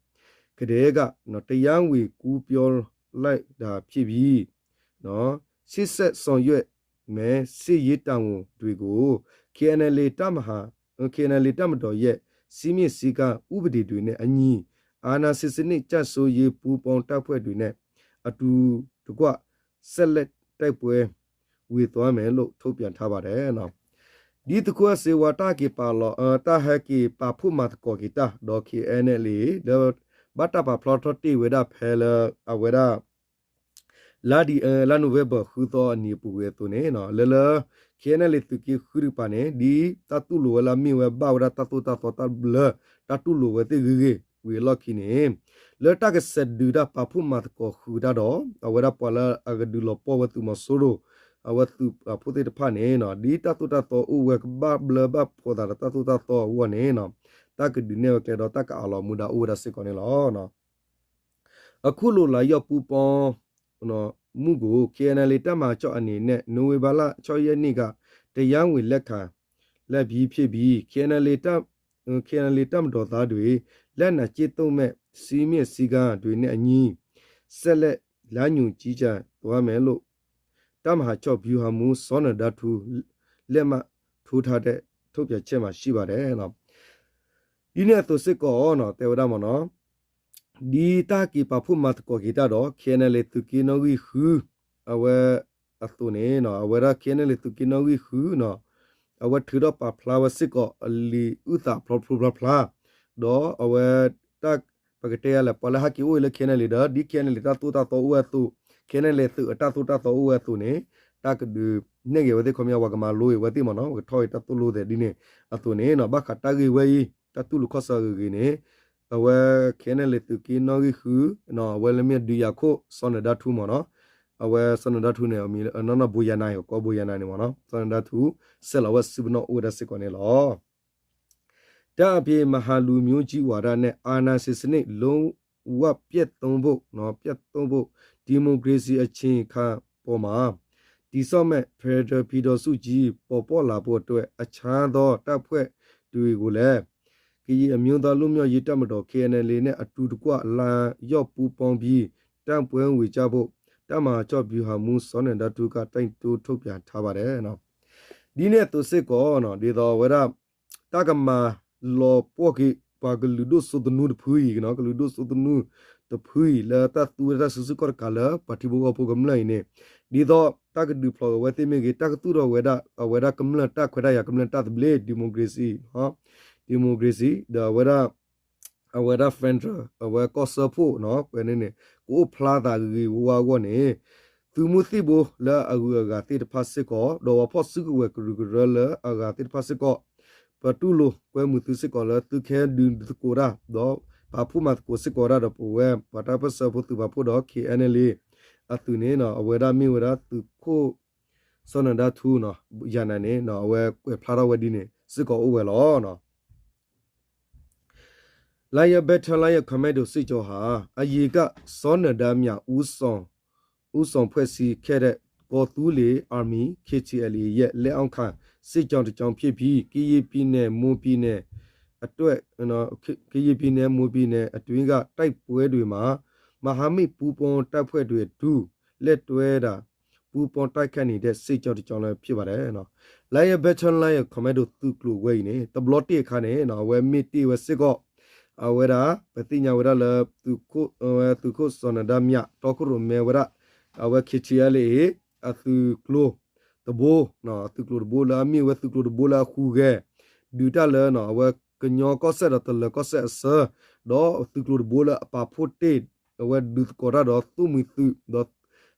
ကတည်းက တရားဝင်ကူးပြောင်းလိုက်တာဖြစ်ပြီး ရှေ့ဆက်ဆောင်ရွက် စစ်ရေးတာဝန်တွေကို KNLA တပ်မဟာ KNLA တပ်မတော်ရဲ့ စည်းမျဉ်းစည်းကမ်း ဥပဒေတွေနဲ့အညီ အာဏာရှင်စနစ်ကျဆုံးရေး ပူးပေါင်းတပ်ဖွဲ့တွေနဲ့ အတူတကွ ဆက်လက်တိုက်ပွဲဝင်သွားမယ်လို့ ထုတ်ပြန်ထားပါတယ် ဒ်သုးခိၣ်အဲၣ်စ့ဝါ တၢ်ဟဲက့ၤပာ်လီၤ တၢ်ဟဲက့ၤပာ်ဖှိၣ်မၤသကိးက့ၤတၢ်ဒီး KNLA လၢ ဘၣ်တၢ်ပာ်ဖျါထီၣ်တ့ၢ်ဝဲဒၣ်ဖဲလၢ အဝဲဒၣ် လါဒံၣ် လါနိၣ်ဝ့ဘၢၣ် ဃုသီအနံၤအပူၤဝံၤအသိးန့ၣ် လၢလၢ KNLA သုးက့ဃုတကပၤန့ၣ် ဒ်တၢ်တူၢ်လိာ်ဝဲလၢအမ့ၢ်ဝဲဘၣ်ဝဲဒၣ်တၢ်သိၣ်တၢ်သီတၢ်ဘျၢ တၢ်တူၢ်လိာ်ဝဲသ့ၣ်ဂ့ၤဂ့ၤဝံၤအလီၢ်ခံန့ၣ် လၢတၢ်ကစဲးဒုးတၢ်ပာ်ဖှိၣ်မၤသကိးဃုာ်တၢ်ဒီး အဝဲဒၣ်ပှၤလၢအကဒုးလီၤပှီၢ်ဝဲသုးမီၤစိရိၤ အဝဲသုးဖိသ့ၣ်တဖၣ်န့ၣ် ဒ်တၢ်သိၣ်တၢ်သီအိၣ်ဝဲကဘၣ်ဘျၢဘၣ်ဖှီၣ်သးဒီးတၢ်သိၣ်တၢ်သီအဂီၢ်န့ၣ် တၢ်ကဒုးနဲၣ်ဝဲကျဲဒီးတၢ်ကအးလီၤမူဒါအိၣ်ဝဲဒၣ်စ့ၢ်ကီးန့ၣ်လီၤ. အခုလိုလာရောက်ပူးပေါင်းမှုကို KNLA တပ်မဟာခြောက်အနေနဲ့ နိုဝင်ဘာလ ခြောက်ရက်နေ့က တရားဝင်လက်ခံလိုက်ပြီးဖြစ်ပြီး KNLA တပ် KNLA တပ်မတော်သားတွေ လက်နက်ကျင့်သုံးမဲ့ စည်းမျဉ်းစည်းကမ်းတွေနဲ့အညီ ဆက်လက်လမ်းညွှန်ကြီးကြပ်သွားမယ်လို့ တပ်မဟာခြောက်ဗျူဟာမှူး စောနန္ဒထူး လက်မှတ်ထိုးထားတဲ့ ထုတ်ပြန်ချက်မှာရှိပါတယ် ဒ်န့ၣ်အသိးစ့ၢ်ကီး တဲဝဲဒၣ်မ့ၢ်နီၤ ဒ်တၢ်ဟဲက့ၤပာ်ဖှိၣ်မၤသကိးက့ၤတၢ်ဒီး KNLA သုးက့နီၣ်ဂံၢ်ဃု အဝဲအသိးန့ၣ် အဝဲဒၣ် KNLA သုးက့နီၣ်ဂံၢ်ဃု အဝဲထုးထီၣ်ပာ်ဖျါဝဲစ့ၢ်ကီးအလံာ်အုၣ်သးဖျိဖျိဖျါဖျါ ဒီးအဝဲ တၢ် ပကတဲယၤလဲၣ် ပှၤလၢဟဲက့ၤအိၣ်လၢ KNLA ဒီး ဒ် KNLA တၢ်သိၣ်တၢ်သီအိၣ်ဝဲအသိး KNLA သုးအတၢ်သိၣ်တၢ်သီအိၣ်ဝဲအသိးန့ၣ် တၢ်ကဒုးနဲၣ်က့ၤဝဲသ့ၣ်ခီပညီ ပှၤကမၤလိအံၤဝဲသ့ၣ်မ့ၢ်နီၤ ပကထီၣ်က့ၤတၢ်သိၣ်လိသဲးဒ်န့ၣ်အသိးန့ၣ် ဘၣ်ဃးတၢ်ဂ့ၢ်ဝဲအံၤ တၢ်တူၢ်လိာ်ခီၣ်ဆၢဂ့ၤဂ့ၤန့ၣ် အဝဲ KNLA သုးက့နီၣ်ဂံၢ်ဃု အဝဲလၢမ့ၢ်ဒုးယၤခိၣ် စီၤနၢၤဒါထူမ့ၢ်နီၤ အဝဲစီၤနၢၤဒါထူန့ၣ် အမံၤနီၢ်နီၢ်ဘိယၤနၤ ကီးဘိယၤနၤန့ၣ်မ့ၢ်နီၤ စီၤနၢၤဒါထူ ဆဲးလီၤဝဲစုပနီၣ်အိၣ်ဝဲဒၣ်စ့ၢ်ကီးန့ၣ်လီၤ. ဒါ့အပြင် မဟာလူမျိုးကြီးဝါဒနဲ့ အာဏာရှင်စနစ် လုံးဝပျက်သုဉ်းဖို့ ပျက်သုဉ်းဖို့ ဒီမိုကရေစီအချိန်အခါပေါ်မှာ တည်ဆောက်မဲ့ ဖက်ဒရယ်ပြည်ထောင်စုကြီး ပေါ်ပေါက်လာဖို့အတွက် အခြားသောတပ်ဖွဲ့တွေကိုလည်း ကရင်အမျိုးသားလွတ်မြောက်ရေးတပ်မတော် KNLA နဲ့ အတူတကွ လာရောက်ပူးပေါင်းပြီး တပ်ဖွဲ့ဝင်ကြဖို့ တပ်မဟာခြောက်ဗျူဟာမှူး စောနန္ဒထူးက တိုက်တွန်းထုတ်ပြန်ထားပါတယ် ဒ်န့ၣ်အသိးစ့ၢ်ကီး ဒ်သိးအဝဲဒၣ် တၢ်ကမၤလီၤပှီၢ်က့ၤ ပှၤကလုာ်ဒိၣ်စိသနူတဖုအံၤ ကလုာ်ဒိၣ်စိသနူတဖုအံၤ လၢတၢ်သူဝဲတၢ်စုဆူၣ်ခီၣ်တကးလၢ ပှၤထံဖိကီၢ်ဖိကမျၢၢ်အံၤန့ၣ် ဒ်သိးတၢ်ကဒုးဖျိးက့ၤဝဲသ့ၣ်မ့ၢ်ဂ့ၤ တၢ်ကသူၣ်ထီၣ်ဝဲဒၣ် အဝဲဒၣ်ကမျၢၢ်တၢ်ခွဲးတၢ်ယာ် ကမျၢၢ်တၢ်သဘျ့ democracy democracy ဒီးအဝဲဒၣ် အဝဲဒၣ် federal အဝဲကီၢ်စၢဖှိၣ် ပှဲၤန့ၣ်န့ၣ် ကအိၣ်ဖျါသးဂ့ၤဂ့ၤဝါဝါအဂီၢ်န့ၣ် သုးမုၢ်သံၣ်ဘိလၢအဂုၤအဂၤသ့ၣ်တဖၣ်စ့ၢ်ကီး ဒီးပှၤဖီၣ်စုကဝဲၤကရူၢ်ကရၢလၢအဂၤသ့ၣ်တဖၣ်စ့ၢ်ကီး ပတူၢ်လိာ်ကွဲမုာ်သုစ့ၢ်ကီးလၢသုကဟဲဒုးသကိးတၢ် ဒီးပာ်ဖှိၣ်မၤသကိးစ့ၢ်ကီးတၢ်ဒီးပဝဲ ပှၤတၢ်ပၢၢ်ဆၢဖိသုးပာ်ဖှိၣ်ဒီး KNLA အသုးန့ၣ် အဝဲဒၣ်မ့ၢ်ဝဲဒၣ်သုးခိၣ် စီၤနၢၤဒါထူ ယၤနၤန့ၣ် အဝဲကွဲးဖျါထီၣ်ဝဲဒ်န့ၣ် စ့ၢ်ကီးအိၣ်ဝဲလီၤ. လါယဲၢ် Battalion Commando စစ်ကြောင်းဟာ အရင်က စောနန္ဒမြဦးဆောင် ဦးဆောင်ဖွဲ့စည်းခဲ့တဲ့ ကော်သူးလေ Army KTLA ရဲ့ လက်အောက်ခံ စစ်ကြောင်းတစ်ကြောင်းဖြစ်ပြီး ကရင်ပြည်နယ် မွန်ပြည်နယ်အတွက် ကရင်ပြည်နယ် မွန်ပြည်နယ်အတွင်းက တိုက်ပွဲတွေမှာ မဟာမိတ်ပူးပေါင်းတပ်ဖွဲ့တွေအတူ လက်တွဲတာ ပူးပေါင်းတိုက်ခိုက်နေတဲ့ စစ်ကြောင်းတစ်ကြောင်းလည်း ဖြစ်ပါတယ်။ လါယဲၢ် Battalion Commando သုးကျိၤဝဲအံၤန့ၣ် တဘျီတ့ၢ်အခါန့ၣ် အဝဲမ့ၢ်တ့ၢ်ဝဲစ့ၢ်ကီး အဝဲဒၣ် ပသ့ၣ်ညါဝဲဒၣ်လၢ သုးခိၣ်စီၤနဒါမြ တီခိၣ်ရိၣ်မဲဝဲဒၣ် အဝဲ KTLA အသုးကျိၤတဘိ သုးကျိၤတဘိလၢအမ့ၢ်ဝဲသုးကျိၤတဘိလၢအဟူးဂဲၤ ဒုးတၢ်လၢ အဝဲကညီကီၢ်စဲၣ်ဒီးတလၢၤကီၢ်စဲၣ်အဆၢ ဒီးသုးကျိၤတဘိလၢအပာ်ဖှိၣ်တ့ၢ် အဝဲဒုးသကိးတၢ်ဒီးသိၣ်မှံၤသုး ဒီး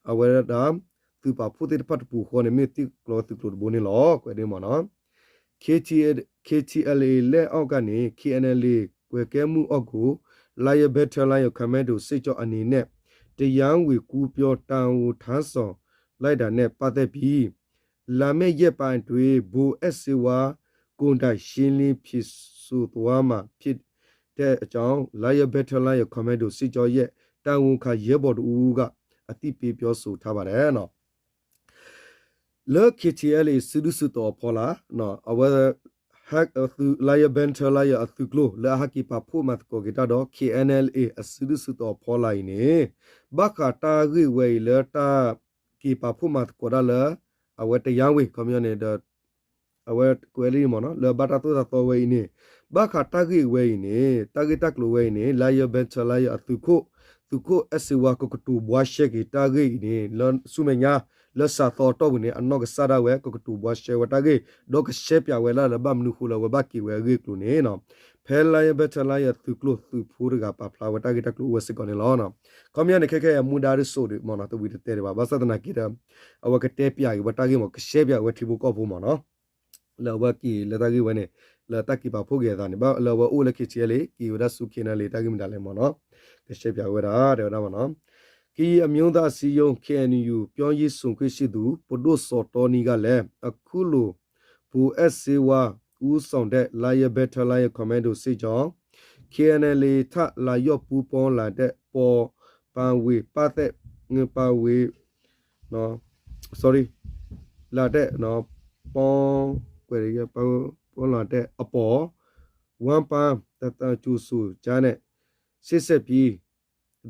အဝဲဒၣ် သုးပာ်ဖှိၣ်သ့ၣ်တဖၣ်တပူၤဃီန့ၣ် မ့ၢ်တ့ၢ်ကျီၤဝဲသုးကျိၤတဘိန့ၣ်လီၤ. ကွဲးဒ်မ့ၢ်နီၤ KTLA လက်အောက်ကနေ KNLA ကွပ်ကဲမှုအောက်ကို Lion Battalion Commando စစ်ကြောင်းအနေနဲ့ တရားဝင်ကူးပြောင်းတာဝန်ထမ်းဆောင်လိုက်တာနဲ့ပတ်သက်ပြီး လာမယ့်ရက်ပိုင်းအတွင်း ဗိုလ်အဲးစ့ဝါ ကိုယ်တိုင်ရှင်းလင်းဖြေဆိုသွားမှာဖြစ်တဲ့အကြောင်း Lion Battalion Commando စစ်ကြောင်းရဲ့ တာဝန်ခံရဲဘော်တဦးက အသိပေးပြောဆိုထားပါတယ် လၢ KTLA စုဒုစုတီၤအဖီလာ် အဝဲ Lion Battalion အသုးကျိၤ လၢအဟဲက့ၤပာ်ဖှိၣ်မၤသကိးက့ၤတၢ်ဒီး KNLA အစုဒုစုတီၤအဖီလာ်အံၤန့ၣ် ဘၣ်ဃးတၢ်ဂ့ၢ်ဝဲအံၤလၢတၢ်က့ၤပာ်ဖှိၣ်မၤသကိးတၢ်လၢ အဝဲတယါဝ့ၤ ခီပညီန့ၣ်ဒီး အဝဲကွဲးလံမ့ၢ်နီၤ လၢဘၣ်တၢ်သိၣ်တၢ်သီဝဲအံၤန့ၣ် ဘၣ်ဃးတၢ်ဂ့ၢ်ဝဲအံၤန့ၣ် တၢ်ဂ့ၢ်တၢ်ကျိၤဝဲအံၤန့ၣ် Lion Battalion အသုးခိၣ် သုးခိၣ်အဲၣ်စ့ဝါ ကကတိၤဘှါရှဲက့ၤတၢ်ဂ့ၢ်အံၤန့ၣ် လၢဆူမဲာ်ညါ လၢစးသီအတီၢ်ပူၤန့ၣ် အနီၢ်ကစၢ်ဒၣ်ဝဲ ကကတိၤဘှါရှဲဝဲတၢ်ဂ့ၢ် ဒီးကရှဲပၠးဝဲဒၣ်လၢဘၣ်မနုၤဃိလၢ အဝဲဘၣ်က့ၤဝဲအဂ့ၢ်အကျိၤန့ၣ် ဖဲ Lion Battalion သုးကျိၤသုးဖိတဂၤပာ်ဖျါဝဲတၢ်ဂ့ၢ်တၢ်ကျိၤအိၣ်ဝဲစ့ၢ်ကီးန့ၣ်လီၤ. ခီပညီန့ၣ် ခဲခဲအံၤမူဒါဒ်သိးဒီးမ့ၢ်နီၤ တဝံၤတတဲဒံးဘၣ် ဘၣ်ဆၣ်သနာ်က့ဒီး အဝဲကတဲပၠးက့ၤဝဲတၢ်ဂ့ၢ်မ့ၢ် ကရှဲပၠးဝဲထံဖိကီၢ်ဖိမ့ၢ်နီၤ လၢအဝဲက့ၤလၢတၢ်ဂ့ၢ်ဝဲန့ၣ် လၢတၢ်က့ၤပာ်ဖှိၣ်က့ၤအသးန့ၣ် ဘၣ်လၢအဝဲအိၣ်လၢ K T L လံ က့ၤဝဲဒၣ်ဆူ K N L A တၢ်ဂ့ၢ်မတၤလဲၣ်မ့ၢ်နီၤ ကရှဲပၠးဝဲဒၣ် တဲဝဲဒၣ်မ့ၢ်နီၤ ကရင်အမျိုးသားအစည်းအရုံး K N U ပြောရေးဆိုခွင့်ရှိသူ ပဒိၣ်စီၤတီနံကလဲၣ် အခုလို ဗိုလ်အဲးစ့ဝါ ဦးဆောင်တဲ့ Lion Battalion Commando စစ်ကြောင်း K N L A ထံလာရောက်ပူးပေါင်းလာတဲ့ ပေါ်ပါဝင်ပတ်သက် ပါဝင် sorry လာတဲ့ ပေါင်း ကွဲးရ ပေါင်းလာတဲ့အပေါ် ဝမ်းပန်းတသံကြိုဆိုကြောင်းနဲ့ ရှေ့ဆက်ပြီး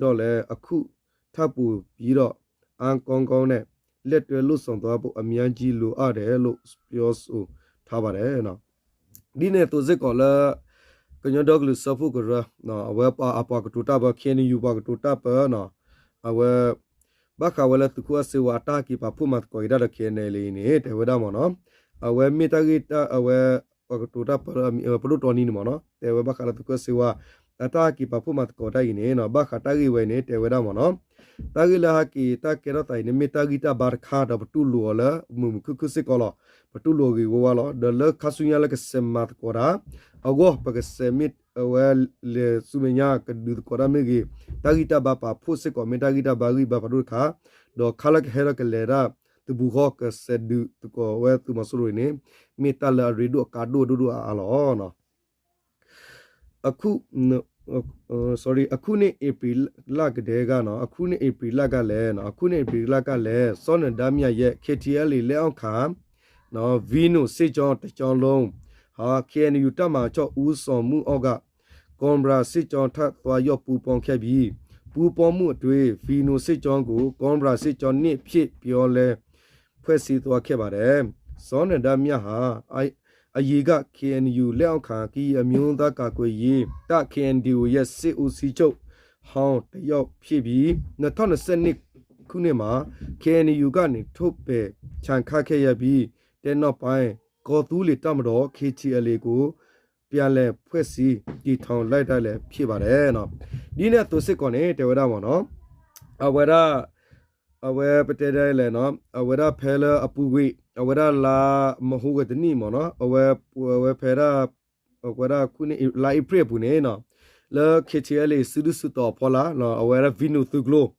တော့လည်း အခုထပ်ပိုပြီးတော့ အားကောင်းကောင်းနဲ့ လက်တွဲလုပ်ဆောင်သွားဖို့ အများကြီးလိုအပ်တယ်လို့ ပြောဆိုထားပါတယ် ဒ်န့ၣ်အသိးစ့ၢ်ကီးလၢ ကညီဒီကလုာ်စၢဖှိၣ်ကရၢ အဝဲအပှၤကတိၤတၢ်ပၢ K N U ပှၤကတိၤတၢ်ပၢ အဝဲ ဘၣ်ဃးဝဲလၢသုးခိၣ်အဲၣ်စ့ဝါအတၢ်က့ၤပာ်ဖှိၣ်မၤသကိးက့ၤတၢ်ဒီး K N L A အံၤန့ၣ် တဲဝဲဒၣ်မ့ၢ်နီၤ အဝဲမ့ၢ်တၢ်ဂ့ၢ်တၢ်အဝဲ ပှၤကတိၤတၢ်ပၢလၢ ပဒိၣ်တီနံန့ၣ်မ့ၢ်နီၤ တဲဝဲဘၣ်ဃးလၢသုးခိၣ်အဲၣ်စ့ဝါ အတၢ်က့ၤပာ်ဖှိၣ်မၤသကိးတၢ်အံၤန့ၣ် ဘၣ်ဃးတၢ်ဂ့ၢ်ဝဲအံၤန့ၣ် တဲဝဲဒၣ်မ့ၢ်နီၤ တၢ်ဂ့ၢ်လၢဟဲက့ၤတၢ်ကဲထီၣ်သးအံၤန့ၣ် မ့ၢ်တၢ်ဂံၢ်တၢ်ဘါတခါ ဒီးပတူၢ်လိာ်အီၤလၢ မုာ်မုာ်ခုၣ်ခုၣ်စ့ၢ်ကီးလီၤ. ပတူၢ်လိာ်ဂ့ၤဝါဝါလီၤ. ဒီးလၢခါဆူညါလၢကစဲးမၤသကိးတၢ် အဂီၢ် ပကစဲးမ့ၢ်အဝဲလဲၤဆူမဲာ်ညါ ကဒုးသကိးတၢ်မ့ၢ်ဂ့ၤ, တၢ်ဂံၢ်တၢ်ဘါပာ်ဖှိၣ်စ့ၢ်ကီး မ့ၢ်တၢ်ဂံၢ်တၢ်ဘါဂံၢ်ဘါဖးဒိၣ်တခါ, ဒီးခါလၢကဟဲဒီးကလဲၤတၢ် တပူၤဃီ ကစဲးဒုးသကိးဝဲသုးမီၤစိရိၤအံၤန့ၣ် မ့ၢ်တၢ်လၢအရ့ဒိၣ်အကါဒိၣ်ဒိၣ်ဒိၣ်အါအါလီၤ. အခု အခုနှစ် ဧပြီလကတည်းက အခုနှစ် ဧပြီလကလည်း စောနဒါမြရဲ့ KTLA လက်အောက်ခံ ဗီနုစစ်ကြောင်းတစ်ကြောင်းလုံး KNU တပ်မဟာခြောက် ဦးဆောင်မှုအောက်က Cobra စစ်ကြောင်းထံသွားရောက်ပူးပေါင်းခဲ့ပြီး ပူးပေါင်းမှုအတွင်း ဗီနုစစ်ကြောင်းကို Cobra စစ်ကြောင်းနှစ် ဖြင့် ပြောင်းလဲ ဖွဲ့စည်းသွားခဲ့ပါတယ်။ စောနဒါမြဟာ အ အရင်က KNU လက်အောက်ခံ ကရင်အမျိုးသားကာကွယ်ရေးတပ် KNDO ရဲ့ စစ်ဦးစီးချုပ်ဟောင်းတစ်ယောက်ဖြစ်ပြီး နှစ်ထောင့်နှစ်ဆယ့်နှစ်ခုနှစ်မှာ KNU ကနေ ထုတ်ပယ်ချခံခဲ့ရပြီးတဲ့နောက်ပိုင်း ကော်သူးလေတပ်မတော် KTLA ကို ပြန်လည်ဖွဲ့စည်းတည်ထောင်လိုက်တာလည်းဖြစ်ပါတယ် ဒ်န့ၣ်အသိးစ့ၢ်ကီးန့ၣ် တဲဝဲဒၣ်မ့ၢ်နီၤ အဝဲဒၣ် အဝဲပတဲဒ်လဲၣ်နီၤ အဝဲဒၣ်ဖဲလၢအပူၤကွံာ် အဝဲဒၣ်လါမဟိဂၤတနံၣ်မ့ၢ်နီၤ အဝဲ အဝဲဖဲဒၣ် အဝဲဒၣ်လါအ့ဖြ့ၣ်အပူၤန့ၣ်နီၤ လၢ KTLA စုဒုၣ်စုတီၤအဖီလာ် အဝဲဒၣ် ဗီနုသုးကျိၤ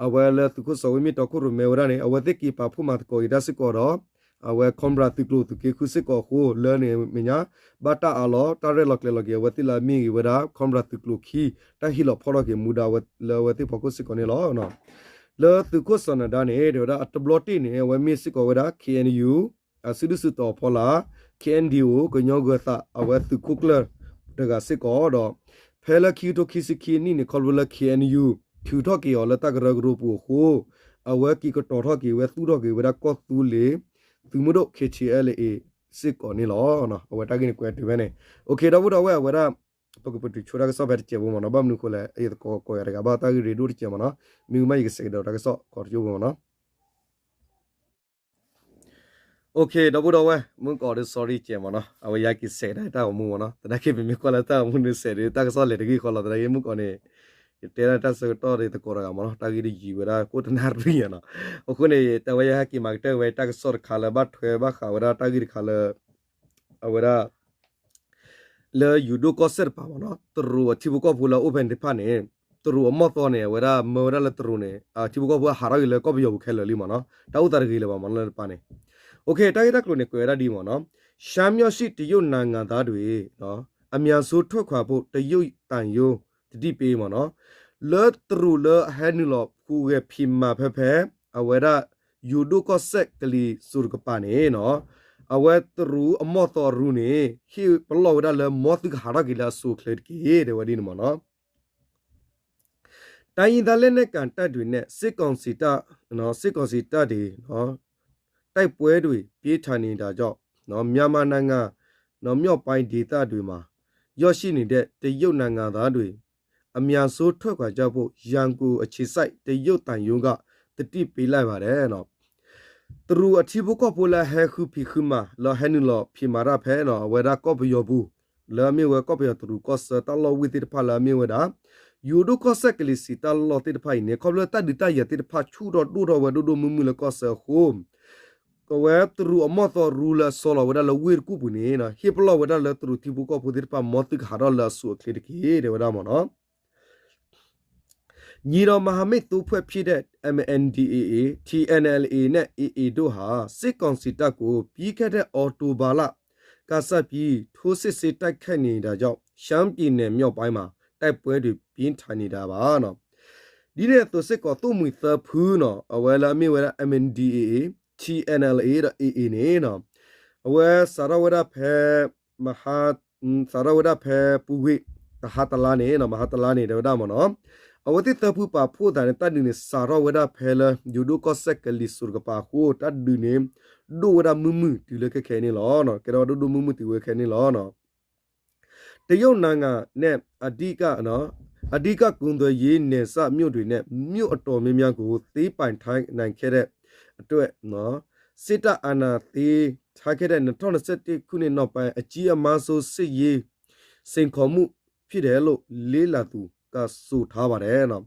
အဝဲလၢသုးခိၣ်စီၤဝ့မ့ၢ်တီခိၣ်ရိၣ်မဲဝဲဒၣ်န့ၣ် အဝဲသ့ၣ်က့ၤပာ်ဖှိၣ်မၤသကိးက့ၤတၢ်စ့ၢ်ကီးဒီး အဝဲ Cobra သုးကျိၤသုးက့ဃုစ့ၢ်ကီးအဃိ လၢန့ၣ်မဲာ်ညါ ဘၣ်တၢ်အးလီၤ တၢ်ရဲၣ်လီၤကျဲၤလီၤက့ၤ အဝဲသ့ၣ်လၢအမ့ၢ်ဂ့ၤဝဲဒၣ် Cobra သုးကျိၤခံ တၢ်ဟ့ၣ်လီၤဖီၣ်ထီၣ်က့ၤမူဒါလၢအဝဲသ့ၣ်ဖီခိၣ်စ့ၢ်ကီးန့ၣ်လီၤ. လၢသုးခိၣ်စီၤနဒါန့ၣ် တဲဝဲဒၣ်အတဘျီတ့ၢ်န့ၣ် အဝဲမ့ၢ်စ့ၢ်ကီးဝဲဒၣ် KNU အစုဒုၣ်စုတီၤအဖီလာ် KNDO ကညီဂၢၤသး အဝဲသုးခိၣ်ကျၢၢ်တဂၤစ့ၢ်ကီးဒီး ဖဲလၢခံကထိခံဆံခံနံၣ်န့ၣ် ခီဖျိလၢ KNU ထုးထီၣ်က့ၤအီၤလၢတၢ်ကရၢကရိပူၤအဃိ အဝဲက့ၤကတီၤထီၣ်က့ၤဝဲသူၣ်ထီၣ်က့ၤဝဲဒၣ်ကီၢ်သူလ့ၤ သုးမုၢ်ဒိၣ် KTLA စ့ၢ်ကီးန့ၣ်လီၤ. အဝဲတၢ်ဂ့ၢ်န့ၣ်ကွဲးတုၤဖဲန့ၣ် OK ဒီပုၢ်ဒီဝဲၢ်အဝဲဒၣ် ပကပတုာ်ဆိတၢ်ကစီၣ်ဖဲတစဲးဖိမ့ၢ်နီၤ ဘၣ်မနုၤဃိလဲၣ် ယသကိးကိးယၤတဂၤဘၣ်တၢ်ဂ့ၢ်ရ့ဒိၣ်တစဲးမ့ၢ်နီၤ မ့ၢ်မးယကစဲးကဒီးတၢ်ကစီၣ်ခီတကၠိဖိမ့ၢ်နီၤ OK ဒီပုၢ်ဒီဝဲၢ် မုၢ်ကီးဒီး sorry ကဲမ့ၢ်နီၤ အဝဲယက့ၤစဲးကဒါတၢ်ဂီၤမူမ့ၢ်နီၤ သနာ်က့ပမ့ၢ်ကွၢ်လၢတၢ်ဂီၤမူန့ၣ်စဲးဒီး တၢ်ကစီၣ်လဲၤတဂ့ၢ်ဃီလီၤ သနာ်က့မုၢ်ကီးန့ၣ် ယတဲဒၣ်တၢ်ဆၢကတီၢ်ဒီးသကိးတဂၤမ့ၢ်နီၤ တၢ်ဂ့ၢ်တယံၤဝဲဒၣ်ကိးတနၣ်ရံၣ်နီၤ အဃိန့ၣ် တၢ်ဝဲယဟဲက့ၤမၤကတၢၢ်ဝဲတၢ်ကစီၣ်တခါလၢဘၣ်ထွဲဘၣ်ဃးဝဲဒၣ်တၢ်ဂ့ၢ်တခါလၢ အဝဲဒၣ် လၢယိၤဒိၣ်ကီၢ်စဲၣ်တပၤမ့ၢ်နီၤ တရူးအထံဖိကီၢ်ဖိလၢအအိၣ်ဖဲန့ၣ်တဖၣ်န့ၣ် တရူးအမီၢ်သီန့ၣ် အဝဲဒၣ်မၢဝဲဒၣ်လၢတရူးန့ၣ် အထံဖိကီၢ်ဖိဟးထီၣ်က့ၤလၢကီၢ်ပယီၤပူၤခဲလၢာ်လံမ့ၢ်နီၤ တၢ်အိၣ်သးတဂ့ၤလၢၤဘၣ်မ့ၢ်နီၤလၢတပၤန့ၣ် OK တၢ်ဂ့ၢ်တၢ်ကျိၤန့ၣ် ကွဲးဝဲဒၣ်ဒ်မ့ၢ်နီၤ ရှမ်းမြောက်ရှိ တရုတ်နိုင်ငံသားတွေ အမြန်ဆုံးထွက်ခွာဖို့ တရုတ်သံရုံး သတိပေး မ့ၢ်နီၤ လၢတရူးလၢအဟဲနုာ်လီၤဟူးဂဲၤဖံးမၤဖဲဖဲ အဝဲဒၣ် ယိၤဒိၣ်ကီၢ်စဲၣ်ကလံၤစိးတကပၤန့ၣ်နီၤ အဝဲတရူးအမီၢ်သီအရူန့ၣ် ဟ့ၣ်ပလီၢ်ဝဲဒၣ်လၢ မ်သုကဟးထီၣ်က့ၤလၢအစိၤအချ့တက့ၢ် တဲဝဲဒ်န့ၣ်မ့ၢ်နီၤ တိုင်းရင်းသားလက်နက်ကိုင်တပ်တွေနဲ့ စစ်ကောင်စီတပ် စစ်ကောင်စီတပ်တွေ တိုက်ပွဲတွေ ပြင်းထန်နေတာကြောင့် နော် မြန်မာနိုင်ငံ နော် မြောက်ပိုင်းဒေသတွေမှာ ရောက်ရှိနေတဲ့ တရုတ်နိုင်ငံသားတွေ အမြန်ဆုံး ထွက်ခွာကြဖို့ ရန်ကုန်အခြေစိုက် တရုတ်သံရုံးက သတိပေးလိုက်ပါတယ် နော်. တရူးအထံဖိကီၢ်ဖိလၢဟဲဃုဖံးဃုမၤ လၢဟဲနုာ်လီၤဖံးမၤတၢ်ဖဲ နော် အဝဲဒၣ်ကီၢ်ပယီၤပူၤ လၢအမ့ၢ်ဝဲကီၢ်ပယီၤတရူးကီၢ်ဆၢတၢ်လီၢ်ဝ့ၢ်သ့ၣ်တဖၣ်လၢအမ့ၢ်ဝဲဒၣ် ယိၤဒိၣ်ကီၢ်စဲၣ်ကလံၤစံးတၢ်လီၢ်သ့ၣ်တဖၣ်အံၤန့ၣ် ခီဖျိတၢ်ဒုးတၢ်ယၤသ့ၣ်တဖၣ်ဆူၣ်ထီၣ်ဒိၣ်ထီၣ်ဝဲဒိၣ်ဒိၣ်မုၢ်မုၢ်လၢကီၢ်ဆၢအဃိ ကဝဲတရူးအမီၢ်သီရူလၢအဆီလီၤဝဲဒၣ်လၢဝ့ၢ်တကူၣ်ပူၤန့ၣ် ဟ့ၣ်ပလီၢ်ဝဲဒၣ်လၢတရူးထံဖိကီၢ်ဖိသ့ၣ်တဖၣ် မ်သုကဟးထီၣ်လၢအဆိအချ့တက့ၢ် တဲဝဲဒၣ်မ့ၢ်နီၤ. ညီနောင်မဟာမိတ်သုံးဖွဲ့ဖြစ်တဲ့ MNDAA, TNLA နဲ့ AA တို့ဟာ စစ်ကောင်စီတပ်ကို ပြီးခဲ့တဲ့ အောက်တိုဘာလကစပြီး ထိုးစစ်ဆင်တိုက်ခိုက်နေတာကြောင့် ရှမ်းပြည်နယ်မြောက်ပိုင်းမှာ တိုက်ပွဲတွေ ပြင်းထန်နေတာပါ ဒ်န့ၣ်အသိးစ့ၢ်ကီး သိၣ်မှံၤသၢဖုနီၤ အဝဲလၢအမ့ၢ်ဝဲဒၣ် MNDAA, TNLA ဒီး AA န့ၣ် အဝဲစးထီၣ်ဝဲဒၣ်ဖဲ မဟါ စးထီၣ်ဝဲဒၣ်ဖဲပူၤကွံာ် တဟါတလါန့ၣ် မဟါတလါန့ၣ် တဲဝဲဒၣ်မ့ၢ်နီၤ အဝဲသ့ၣ်သၢဖုပာ်ဖှိၣ်သးန့ၣ် တၢ်ဒုးန့ၣ် စးထီၣ်ဝဲဒၣ်ဖဲလၢ ယိၤဒိၣ်ကီၢ်စဲၣ်ကလံၤစိးတကပၤအဃိ တၢ်ဒုးန့ၣ် ဒိၣ်ဝဲဒၣ်မုၢ်မုၢ်တုၤလၢခဲခဲအံၤန့ၣ်လီၤ. ကဲထီၣ်ဝဲဒိၣ်ဒိၣ်မုၢ်မုၢ်တုၤဝဲခဲန့ၣ်လီၤ. တရုတ်နိုင်ငံနဲ့ အဓိကနော် အဓိကကုန်သွယ်ရေးနယ်စပ်မြို့တွေနဲ့ မြို့အတော်များများကို သိမ်းပိုက်ထားနိုင်ခဲ့တဲ့အတွက်နော် စစ်တပ်အာဏာသိမ်းထားခဲ့တဲ့ နှစ်ထောင့်နှစ်ဆယ့်တစ်ခုနှစ်နောက်ပိုင်း အကြီးမားဆုံးစစ်ရေးစိန်ခေါ်မှုဖြစ်တယ်လို့ လေ့လာသူက ဆိုထားပါတယ်နော်.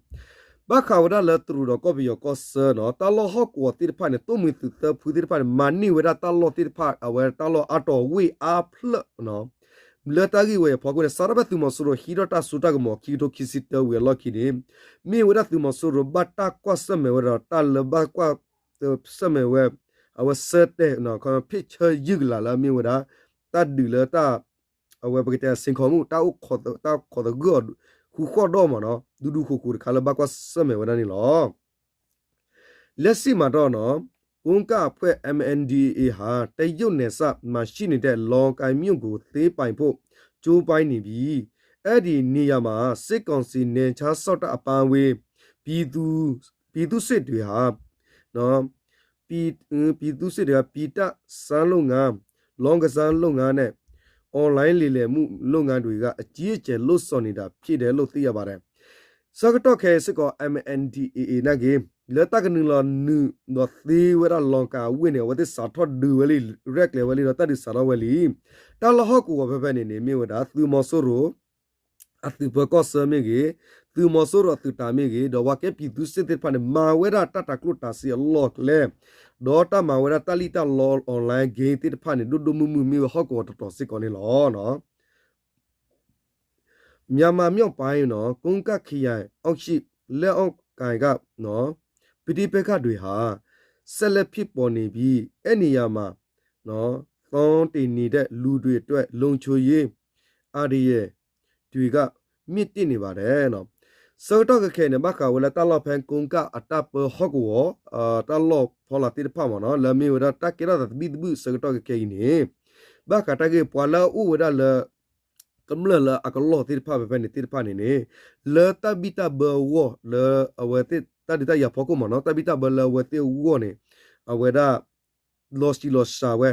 ဘၣ်ဃးဝဲဒၣ်လၢတရူးဒီးကီၢ်ပယီၤကီၢ်ဆၢနော် တၢ်လီၢ်ဟီၣ်ကဝီၤသ့ၣ်တဖၣ်န့ၣ် သိၣ်မှံၤသုးသၢဖုသ့ၣ်တဖၣ်န့ၣ် မၤန့ၢ်ဝဲဒၣ်တၢ်လီၢ်သ့ၣ်တဖၣ် အဝဲတၢ်လီၢ်အါတီၤဝ့ၢ်အါဖျၢၣ်နော် လၢတၢ်ဂ့ၢ်ဝဲအံၤအဖီခိၣ်န့ၣ် စးထီၣ်ဖဲသုးမီၤစိရိၤဟံးထီၣ်တၢ်စိတၢ်ကမီၤ ခံကထိခံဆံတၢဝံၤအလီၢ်ခံန့ၣ် မ့ၢ်ဝဲဒၣ်သုးမီၤစိရိၤဘၣ်တၢ်ကွၢ်ဆၢၣ်မဲာ်ဝဲဒီး တၢ်လၢဘၣ်ကွၢ်ဆၢၣ်မဲာ်ဝဲ အဝဲဆၢတဲာ် ဖ့ၣ်ဆၢယုၢ်ကလာ်လၢအမ့ၢ်ဝဲဒၣ် တၢ်ဒုးလၢတၢ် အဝဲပကတဲစိန်ခေါ်မှု တၢ်အိၣ်ခိးသဂၢၢ်အီၤ ဃူဃီၣ်ဒီးမ့ၢ်နီၤ ဒူဒူဃိးဃိးတခါလၢဘၣ်ကွၢ်ဆၢၣ်မဲာ်ဝဲဒၣ်န့ၣ်လီၤ. လက်ရှိမှာတော့နော် ကိုးကန့်အဖွဲ့ M N D A A ဟာ တရုတ်နယ်စပ်မှာရှိနေတဲ့ လွမ်ကၣ်မြို့ကို သိမ်းပိုက်ဖို့ ကြိုးပမ်းနေပြီး အဲဒီနေရာမှာ စစ်ကောင်စီ နယ်ခြားစောင့်တပ်အပါအဝင် ပြည်သူ့ ပြည်သူ့စစ်တွေဟာ နော် ပြည် ပြည်သူ့စစ်တွေက ပြည်တတ်ဆန်းလုပ်ငန်း, လောင်းကစားလုပ်ငန်းနဲ့ online လိမ်လည်မှုလုပ်ငန်းတွေက အကြီးအကျယ်လုပ်ဆောင်နေတာဖြစ်တယ်လို့ သိရပါတယ်. ဆၢကတီၢ်ခဲအံၤစ့ၢ်ကီး M N D A A နာ်က့ၤ လၢတၢ်ကနုာ်လီၤနုာ်ဒီးသ့ဝဲဒၣ် လွမ်ကၣ်အဝ့ၢ်န့ၣ် အဝဲသ့ၣ်စးထီၣ်ဒုးဝဲလံ ရဲၣ်ကျဲၤဝဲလံဒီး တၢ်ဒုးစးထီၣ်ဝဲလံ. တၢ်လီၢ်ဟီၣ်ကဝီၤဖဲဖဲန့ၣ်န့ၣ် မ့ၢ်ဝဲဒၣ် သုးမီၤစိရိၤ အသုးပၢၤကီၢ်ဆၢမ့ၢ်ဂ့ၤ, သုးမီၤစိရိၤအသုးတၢ်မ့ၢ်ဂ့ၤ, ဒီးပှၤကဲ ပြည်သူ့စစ် သ့ၣ်တဖၣ်န့ၣ် မၤဝဲဒၣ်တၢ်တၤကျိၣ်တၤစ့အလီၢ်အကျဲ, ဒီးတၢ်မၤဝဲဒၣ်တၢ်လံၣ်တၢ်လီ online game သ့ၣ်တဖၣ်န့ၣ် ဒိၣ်ဒိၣ်မုၢ်မုၢ် မ့ၢ်ဝဲဟီၣ်ကဝီၤတတီၤစ့ၢ်ကီးန့ၣ်လီၤ. မြန်မာမြောက်ပိုင်းနော် ကိုးကန့်ခရိုင်အောက်ရှိ လက်အောက်ကိုင်က နော် ပဋိပက္ခတွေဟာ ဆက်လက်ဖြစ်ပေါ်နေပြီး အဲ့နေရာမှာနော် သောင်းတင်နေတဲ့လူတွေအတွက် လုံခြုံရေး အန္တရာယ်တွေက မြင့်တက်နေပါတယ်နော်. ဆၢကတီၢ်ခဲခဲအံၤန့ၣ် ဘၣ်ဃးဝဲလၢတၢ်လီၢ်ဖဲ ကိုးကန့် အတၢ်ပၢဟီၣ်ကဝီၤ တၢ်လီၢ်ဖီလာ်သ့ၣ်တဖၣ်မ့ၢ်နော် လၢအမ့ၢ်ဝဲဒၣ်တၢ်ကဲထီၣ်သးသဘံၣ်သဘုၣ်ဆၢကတီၢ်ခဲခဲအံၤန့ၣ် ဘၣ်ဃးတၢ်ဂ့ၢ်ပှၤလၢအအိၣ်ဝဲဒၣ်လၢ ကမျၢၢ်လၢအကလီၢ်သ့ၣ်တဖၣ်ဖဲဖဲန့ၣ်သ့ၣ်တဖၣ်န့ၣ်န့ၣ် လၢတၢ်ဘံၣ်တၢ်ဘၢအဂီၢ် လၢအဝဲသ့ၣ်တၢ်ဒုးတၢ်ယၤဖီခိၣ်မ့ၢ်နော် တၢ်ဘံၣ်တၢ်ဘၢလၢအဝဲသ့ၣ်အဂီၢ်န့ၣ် အဝဲဒၣ် လီၤဆံးလီၤစှၤဝဲ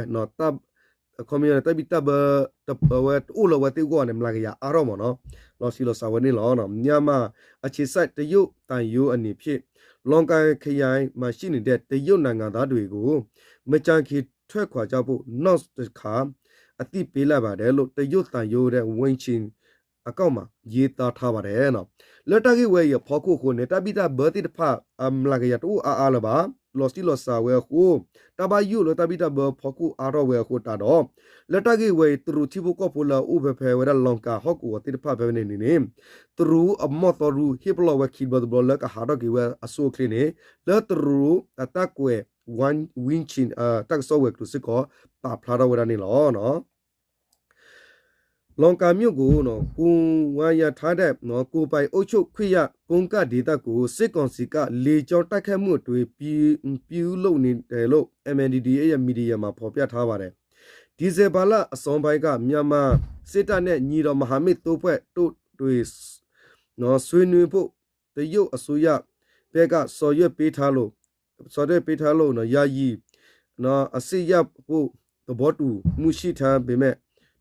အခီပညီန့ၣ် တၢ်ဘံၣ်တၢ်ဘၢ အဝဲတအိၣ်လၢအဝဲသ့ၣ်အဂီၢ်န့ၣ် မျးကယၤအါထီၣ်မ့ၢ်နော် လီၤဆံးလီၤစှၤဝဲန့ၣ်လီၤ. မြန်မာအခြေစိုက်တရုတ်သံရုံးအနေဖြင့် လွမ်ကၣ်ခရိုင်မှာရှိနေတဲ့ တရုတ်နိုင်ငံသားတွေကို မကြာခင်ထွက်ခွာကြဖို့ နောက်တစ်ခါ အသိပေးလိုက်ပါတယ်လို့ တရုတ်သံရုံးရဲ့ ဝမ်ချင် အကောင့်မှာ ရေးသားထားပါတယ်နော်. လၢတၢ်ဂ့ၢ်ဝဲအံၤအဖီခိၣ်အဃိန့ၣ် တၢ်ဘံၣ်တၢ်ဘၢသ့ၣ်တဖၣ် အမျးကယၤတအိၣ်အါအါလၢၤဘၣ်. လီၤဆံးလီၤစှၤဝဲအဃိ တၢ်ဘၣ်ယိၣ်လၢတၢ်ဘံၣ်တၢ်ဘၢဖီခိၣ်အါထီၣ်ဝဲအဃိတးဒီး လၢတၢ်ဂ့ၢ်ဝဲအံၤ တရူးထံဖိကီၢ်ဖိလၢအအိၣ်ဖဲဖဲဝဲဒၣ် လွမ်ကၣ်ဟီၣ်ကဝီၤသ့ၣ်တဖၣ်ဖဲဖဲန့ၣ်န့ၣ် တရူးအမီၢ်သီရူဟ့ၣ်ပလီၢ်ဝဲခံဘျီတဘျီလၢကဟးထီၣ်က့ၤဝဲအဆိအချ့န့ၣ် လၢတရူးအတၢ်ကွဲး ဝမ်ချင် တၢ်ကစီၣ်ဝဲၤကျိၤစ့ၢ်ကီး ပာ်ဖျါထီၣ်ဝဲဒၣ်န့ၣ်လီၤ. လွမ်ကၣ်မြို့ကို ကိုယ်ပိုင်အုပ်ချုပ်ခွင့်ရ ကိုးကန့်ဒေသကို စစ်ကောင်စီက လေကြောင်းတိုက်ခိုက်မှုအတွင်း ပြုလုပ်နေတယ်လို့ M N D A A ရဲ့ မီဒီယာမှာ ဖော်ပြထားပါတယ်. ဒီဇင်ဘာလအစောပိုင်းက မြန်မာစစ်တပ်နဲ့ ညီနောင်မဟာမိတ်သုံးဖွဲ့တို့ တွေ့ဆုံဆွေးနွေးဖို့ တရုတ်အစိုးရဘက်က ဆောင်ရွက်ပေးထားလို့ ဆောင်ရွက်ပေးထားလို့ ယာယီ အစ့ၣ်ယၢ်ဖိ သဘောတူမှုရှိထားပေမဲ့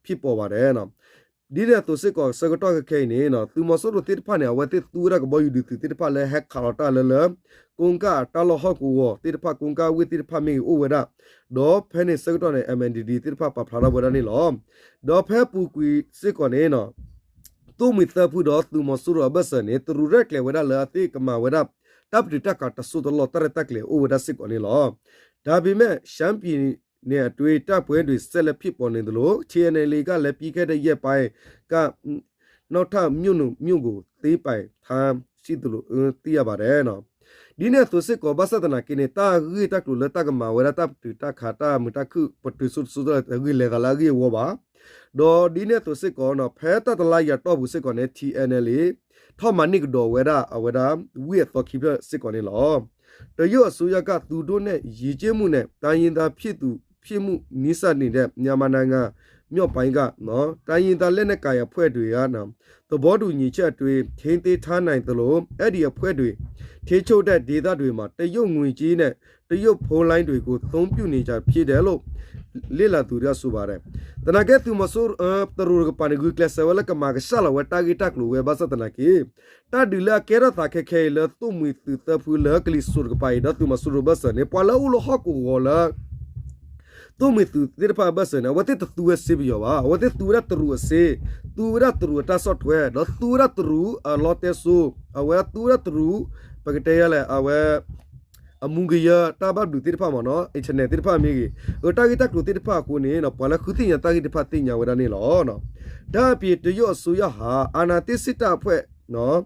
ဖြစ်ပေါ်ပါတယ် ဒ်န့ၣ်အသိးစ့ၢ်ကီး ဆၢကတီၢ်ခဲခဲအံၤန့ၣ် သုးမီၤစိရိၤသ့ၣ်တဖၣ်န့ၣ် အဝဲသ့ၣ်သူဝဲဒၣ်ကဘီယူၤဒုးသုးသ့ၣ်တဖၣ်လၢဟဲခးလီၤတၢ်လၢလၢ ကိးကၣ်အတၢ်လီၢ်ဟီၣ်ကဝီၤသ့ၣ်တဖၣ် ကိးကၣ်ဝ့ၢ်သ့ၣ်တဖၣ်မ့ၢ်ဂ့ၤအိၣ်ဝဲဒၣ်, ဒီးဖဲန့ၣ်ဆၢကတီၢ်န့ၣ် M N D D သ့ၣ်တဖၣ်ပာ်ဖျါထီၣ်ဝဲဒၣ်န့ၣ်လီၤ. ဒီးဖဲပူၤကွံာ်စ့ၢ်ကီးန့ၣ် သိၣ်မှံၤသၢဖုဒီးသုးမီၤစိရိၤအဘၢၣ်စၢၤန့ၣ် တရူးရဲၣ်ကျဲၤဝဲဒၣ်လၢအသ့ၣ်ကမၤဝဲဒၣ် တၢ်ပတုာ်တၢ်ခးတစိၢ်တလီၢ် တၢ်ရဲၣ်တၢ်ကျဲၤအိၣ်ဝဲဒၣ်စ့ၢ်ကီးန့ၣ်လီၤ. ဒါပေမဲ့ ရှမ်းပြည်နယ်အတွင်း တိုက်ပွဲတွေ ဆက်လက်ဖြစ်ပွားနေသလို T N L A ကလည်း ပြီးခဲ့တဲ့ရက်ပိုင်းက နောက်ထပ် မြို့နှစ်မြို့ကို သိမ်းပိုက်ထားရှိသလို သိရပါတယ် ဒ်န့ၣ်အသိးစ့ၢ်ကီး ဘၣ်ဆၣ်သနာ်က့န့ၣ် တၢ်ဂ့ၢ်တၢ်ကျိၤလၢတၢ်ကမၤဝဲဒၣ်တၢ်ပတုာ်တၢ်ခး တၢ်မုာ်တၢ်ခုၣ် ပတုာ်စိၢ်တစိၢ်တလီၢ် တဂ့ၢ်လဲၤသးလၢအဂ့ၢ်အဝီဘၣ်. ဒီးဒ်န့ၣ်အသိးစ့ၢ်ကီး ဖဲတၢ်တလါယၤတီၢ်ပူၤစ့ၢ်ကီးန့ၣ် T N L A ထီၣ်မၤန့ၢ်ကဒီးဝဲဒၣ်အဝဲဒၣ် ဝ့ၢ်အသီခံဖျၢၣ်စ့ၢ်ကီးန့ၣ်လီၤ. တရုတ်အစိုးရက သူတို့နဲ့ ယဉ်ကျေးမှုနဲ့ တိုင်းရင်းသားဖြစ်သူဖြစ်မှု နီးစပ်နေတဲ့ မြန်မာနိုင်ငံမြောက်ပိုင်းက တိုင်းရင်းသားလက်နက်ကိုင်အဖွဲ့တွေက သဘောတူညီချက်အတွင်း ထိန်းသိမ်းထားနိုင်သလို အဲဒီအဖွဲ့တွေ ထိန်းချုပ်တဲ့ဒေသတွေမှာ တရုတ်ငွေကြေးနဲ့ တရုတ်ဖုန်းလိုင်းတွေကို အသုံးပြုနေကြဖြစ်တယ်လို့ လေ့လာသူတွေက ဆိုပါတယ်. သနာ်က့သုးမီၤစိရိၤ တရူးတကပၤန့ၣ် ဂုာ်ကျဲးစၢးဝဲလၢကမၤကဆှၣ်လီၤဝဲတၢ်ဂ့ၢ်တၢ်ကျိၤဝဲ ဘၣ်ဆၣ်သနာ်က့ တၢ်ဒုးလၢအကဲထီၣ်သးခဲခဲအံၤလၢသိၣ်မှံၤသုးသၢဖုလၢကလံၤစိးတကပၤအံၤ ဒီးသုးမီၤစိရိၤဘၢၣ်စၢၤန့ၣ် ပှၤလၢအအိၣ်လၢဟီၣ်ကဝီၤလၢ သိၣ်မှံၤသုးသ့ၣ်တဖၣ်အဘၢၣ်စၢၤန့ၣ် အဝဲသ့ၣ်တသူဝဲစ့ပယီၤဘၣ်. အဝဲသ့ၣ်သူဝဲဒၣ်တရူးအစ့, သူဝဲဒၣ်တရူးအတၢ်ဆီၣ်ထွဲ, ဒီးသူဝဲဒၣ်တရူးအလီတဲစိ, အဝဲသူဝဲဒၣ်တရူး ပကတဲယလဲၣ် အဝဲ အမူကယၢတၢ်ဘၣ်ဘျုးသ့ၣ်တဖၣ်မ့ၢ်နီၤ internet သ့ၣ်တဖၣ်မ့ၢ်ဂ့ၤ, အတၢ်ဂ့ၢ်တၢ်ကျိၤသ့ၣ်တဖၣ်အဃိန့ၣ် ပှၤလၢဃုသ့ၣ်ညါတၢ်ဂ့ၢ်တဖၣ်သ့ၣ်ညါဝဲဒၣ်န့ၣ်လီၤ. ဒါ့အပြင် တရုတ်အစိုးရဟာ အာဏာသိမ်းစစ်တပ်ဖွဲ့နော်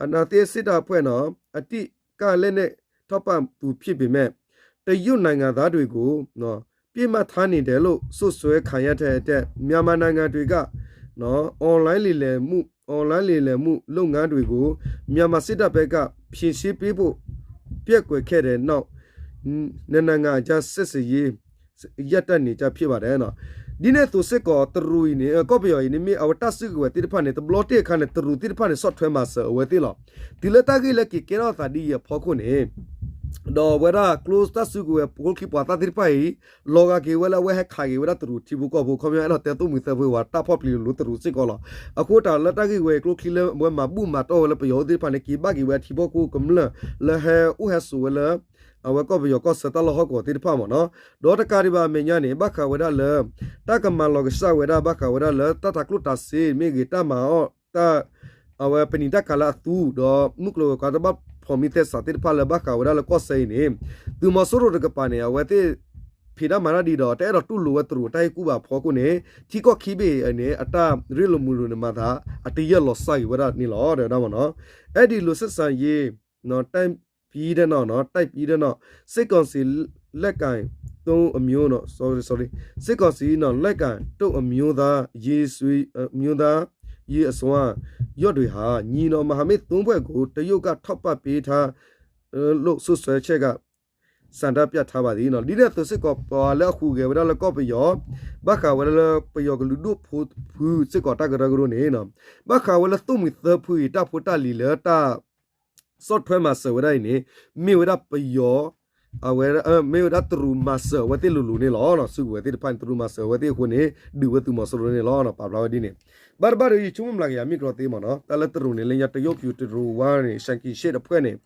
အာဏာသိမ်းစစ်တပ်ဖွဲ့နော် အဓိကလက်နက်ထောက်ပံ့သူဖြစ်ပေမဲ့ တရုတ်နိုင်ငံသားတွေကိုနော် ပစ်မှတ်ထားနေတယ်လို့ စွပ်စွဲခံရတဲ့အတွက် မြန်မာနိုင်ငံတွေကနော် online လိမ်လည်မှု online လိမ်လည်မှုလုပ်ငန်းတွေကို မြန်မာစစ်တပ်ဘက်က ဖြေရှင်းပေးဖို့ ပျက်ကွက်ခဲ့တဲ့နောက် နှစ်နိုင်ငံအကြားဆက်ဆံရေး ရပ်တန့်နေကြဖြစ်ပါတယ်နော်. ဒ်န့ၣ်အသိးစ့ၢ်ကီး တရူးအံၤန့ၣ် ကီၢ်ပယီၤအံၤန့ၣ် မ့ၢ်အဝဲတၢ်စုကဝဲၤသ့ၣ်တဖၣ်န့ၣ် တဘျီတ့ၢ်အခါန့ၣ် တရူးသ့ၣ်တဖၣ်န့ၣ် ဆီၣ်ထွဲမၤစၢၤအဝဲသ့ၣ်လီၤ. တုၤလၢတၢ်ဂ့ၢ်လၢက့ၤကဲထီၣ်သးဒ်အံၤအဖီခိၣ်န့ၣ် ဒီးအဝဲဒၣ်ကျိတၢ်စုကဝဲၤကျိချံပှၤသၣ်သ့ၣ်တဖၣ်အံၤ လီၤဂာ်က့ၤဝဲလၢအဝဲဟဲခးက့ၤဝဲဒၣ်တရူးထံဖိကီၢ်ဖိ ခီပညီအဲၣ်ဒိးတဲသိၣ်မှံၤသၢဖုဝဲတၢ်ဖီၣ်ပျံၤလိၤလိၤတရူးစ့ၢ်ကီးလီၤ. အဃိတၢ်လၢတၢ်ဂ့ၢ်ဝဲကျိချံလၢအဝဲမၤဘူၣ်မၤတီၢ်ဝဲလၢပယီၤအိၣ်သ့ၣ်တဖၣ်န့ၣ် က့ၤဘၣ်က့ၤဝဲထံဖိကီၢ်ဖိကမျၢၢ် လၢဟဲအိၣ်ဟဲဆိးဝဲလၢ အဝဲကီၢ်ပယီၤကီၢ်ဆၢတၢ်လီၢ်ဟီၣ်ကဝီၤသ့ၣ်တဖၣ်မ့ၢ်နီၤ. ဒီးတကးဒံးဘၣ်အမဲာ်ညါန့ၣ် ဘၣ်ဃးဝဲဒၣ်လၢ တၢ်ကမၤလီၤကစၢ်ဝဲဒၣ် ဘၣ်ဃးဝဲဒၣ်လၢတၢ်ထးကျိၣ်တးစ့မ့ၢ်ဂ့ၤ တၢ်မၤအီၣ်တၢ် အဝဲပနံာ်တၢ်ကၤလၢအသူ ဒီးမုၢ်ကျိၤဝဲၤကွာ်တၢ်ဘၣ်ဖီၣ်မံသဲစးသ့ၣ်တဖၣ်လၢဘၣ်ဃးဝဲဒၣ်လၢကီၢ်စဲၣ်အံၤန့ၣ် သုးမီၤစိရိၤတကပၤန့ၣ် အဝဲသ့ၣ် ဖံးတၢ်မၤတၢ်ဒ်ဒီး တအဲၣ်ဒိးတူၢ်လိာ်ဝဲတရူးတၢ်ဟ့ၣ်ကူၣ်ဘၣ်အဖီခိၣ်န့ၣ် ထံကီၢ်ခံဘ့ၣ်အံၤန့ၣ် အတၢ်ရ့လိာ်မုာ်လိာ်န့ၣ်မၤသး အတယၢၢ်လီၤစၢ်က့ၤဝဲဒၣ်န့ၣ်လီၤ တဲဝဲဒၣ်မ့ၢ်နီၤ. အဲဒီလိုဆက်ဆံရေး နော် တိုက်ပြီးတဲ့နောက်နော် တိုက်ပြီးတဲ့နောက် စစ်ကောင်စီလက်ကိုင်တုံးအမျိုးနော် sorry sorry စစ်ကောင်စီနော် လက်ကိုင်တုံးအမျိုးသား ရေဆွေအမျိုးသားရေအစွမ်းရွတ်တွေဟာညီနောင်မဟာမိတ်သုံးဖွဲ့ကိုတရုတ်ကထောက်ပံ့ပေးထားလို့စွပ်စွဲချက်ကဆန္ဒပြထားပါသည်နော်. ဒ်န့ၣ်အသိးစ့ၢ်ကီး ပှၤလၢအဟူးဂဲၤဝဲဒၣ်လၢကီၢ်ပယီၤ ဘၣ်ဃးဝဲဒၣ်လၢပယီၤကလုာ်ဒိၣ်ဖိဖုစ့ၢ်ကီးတၢ်ကရၢကရိန့ၣ်နော် ဘၣ်ဃးဝဲလၢသိၣ်မှံၤသၢဖုအံၤ တၢ်ဖိတၢ်လံၤလၢတၢ် ဆီၣ်ထွဲမၤစၢၤဝဲဒၣ်အံၤန့ၣ် မ့ၢ်ဝဲဒၣ်ပယီၤ အဝဲ မ့ၢ်ဝဲဒၣ်တရူးမၤစၢၤအဝဲသ့ၣ်လိၤလိၤန့ၣ်လီၤ. စုကဝဲၤသ့ၣ်တဖၣ်န့ၣ် တရူးမၤစၢၤအဝဲသ့ၣ်အဃိန့ၣ် ဒုးဝဲသုးမီၤစိရိၤန့ၣ်လီၤ. ပာ်ဖျါဝဲဒ်န့ၣ် ဘၣ်တဘၣ်ဒီး ယဆိကမိၣ်မျးကယၤမ့ၢ်ကြီသ့မ့ၢ်နီၤ တၢ်လၢတရူးန့ၣ် လၢညါတရုတ်ဖြူတရူးဝါန့ၣ် ရှန်ကီရှ့ၣ်အဖွဲ့န့ၣ်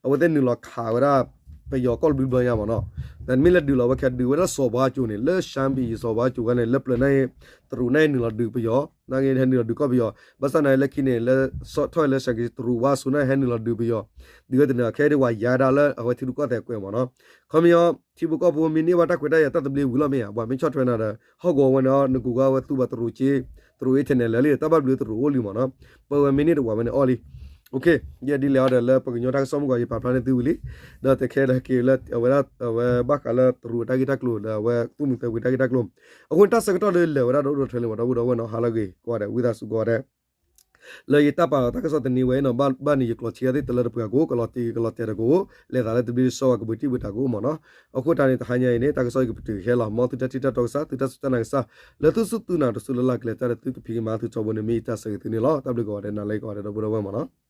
အဝဲသ့ၣ်နုာ်လီၤခးဝဲဒၣ် ပယီၤကီၢ်ဘျုးဘျီညါမ့ၢ်နီၤ တမ့ၢ်လၢဒုးလီၤဝဲခဲ ဒုးဝဲဒၣ်စီၤဘါကၠိန့ၣ် လၢရှမ်းပြည်စီၤဘါကၠိဝဲန့ၣ် လၢပျၢၤန့ၣ် တရူးန့ၣ်နုာ်လီၤဒုးပယီၤ နာ်က့ဟဲနုာ်လီၤဒုးကီၢ်ပယီၤ ဘၣ်ဆၣ်နာ်က့လၢခံန့ၣ် လၢဆီၣ်ထွဲလၢ ရှန်ကီ တရူးဝါအစိၤန့ၣ် ဟဲနုာ်လီၤဒုးပယီၤ ဒုးဝဲတနုာ်ခဲဒ်ဝဲယါဒၣ်လၢအဝဲထံရူၢ်ကီၢ်သဲးကွဲးမ့ၢ်နီၤ ခီပညီ ထံဖိကီၢ်ဖိမ့ၢ်န့ၢ်ဘၣ်တၢ်ခွဲးတၢ်ယာ်တၢ်သဘျ့ဝံၤလီၤမ့ၢ်ဧါ ပှၤမ့ၢ်ဆီၣ်ထွဲနၤဒီး ဟီၣ်ကဝီၤဝဲန့ၣ် နကူးကါဝဲသူဘၣ်တရူးက့ တရူး internet လၢာ်လံ တၢ်ဘၣ်ဘျုးတရူးအိၣ်လံမ့ၢ်နီၤ ပဝဲမ့ၢ်န့ၢ်တဝာ်ဝဲန့ၣ်အီၣ်လံ ယဲဒ်လဲၣ်အီၤဒီးလၢပကညီတၢ်ကစီၣ်မုၢ်ဂီၤ ယပာ်ဖျါန့ၢ်သုဝံၤလံ ဒီးတခဲဒီးက့ၤလၢအဝဲဒၣ် အဝဲဘၣ်ဃးလၢတရူးအတၢ်ဂ့ၢ်တၢ်ကျိၤဒီးအဝဲသူၣ်မုာ်သဲကွံာ်တၢ်ဂ့ၢ်တၢ်ကျိၤ အဃိန့ၣ်တၢ်ဆၢကတီၢ်ဒီးလဲၤဝဲဒၣ်ဒီးအိၣ်ဒီးထွဲလံမ့ၢ်ဒီပုၢ်ဒီဝဲၢ်နီၤ ဟါလၢအဂ့ၤကိးဂၤဒဲး ဝံသးစူၤကိးဂၤဒဲး လၢယတၢ်ပာ်လီၤတၢ်ကစီၣ်တနံၤဝဲနီၤ ဘၣ်ဘၣ်န့ၣ်ယကျိာ်ထံဂၤသ့ၣ်တလၢတပှဲၤကိး ကလီၤတံၢ်ကလီၤတဲာ်တကိး လဲၤသးလၢတဘျ့တဆှီဝဲကပူၤတံၢ်ပူၤတၢ်ကိးမ့ၢ်နီၤ အဃိတၢ်န့ၣ် တဟါညါအံၤန့ၣ် တၢ်ကစီၣ်ယကပတုာ်ခဲလီၤ မ်သုတၢ်ထံၣ်တၢ်တီကစၢ် သုတၢ်စူၢ်တၢ်နာ်ကစၢ် လၢသုစူၢ်သုနာ်တစူၢ်လၢ်လၢ်ကလဲၤတၢ်ဒီးသုကဖံးကမၤသုထီဘိန့ၣ်မ့ၢ်ယတၢ်ဆၢဂ့ၤသုန့ၣ်လီၤ တၢ်ဘျုးကိးဂၤဒဲး နၤလၢကိးဂၤဒဲးဒီပုၢ်ဒီဝဲၢ်မ့ၢ်နီၤ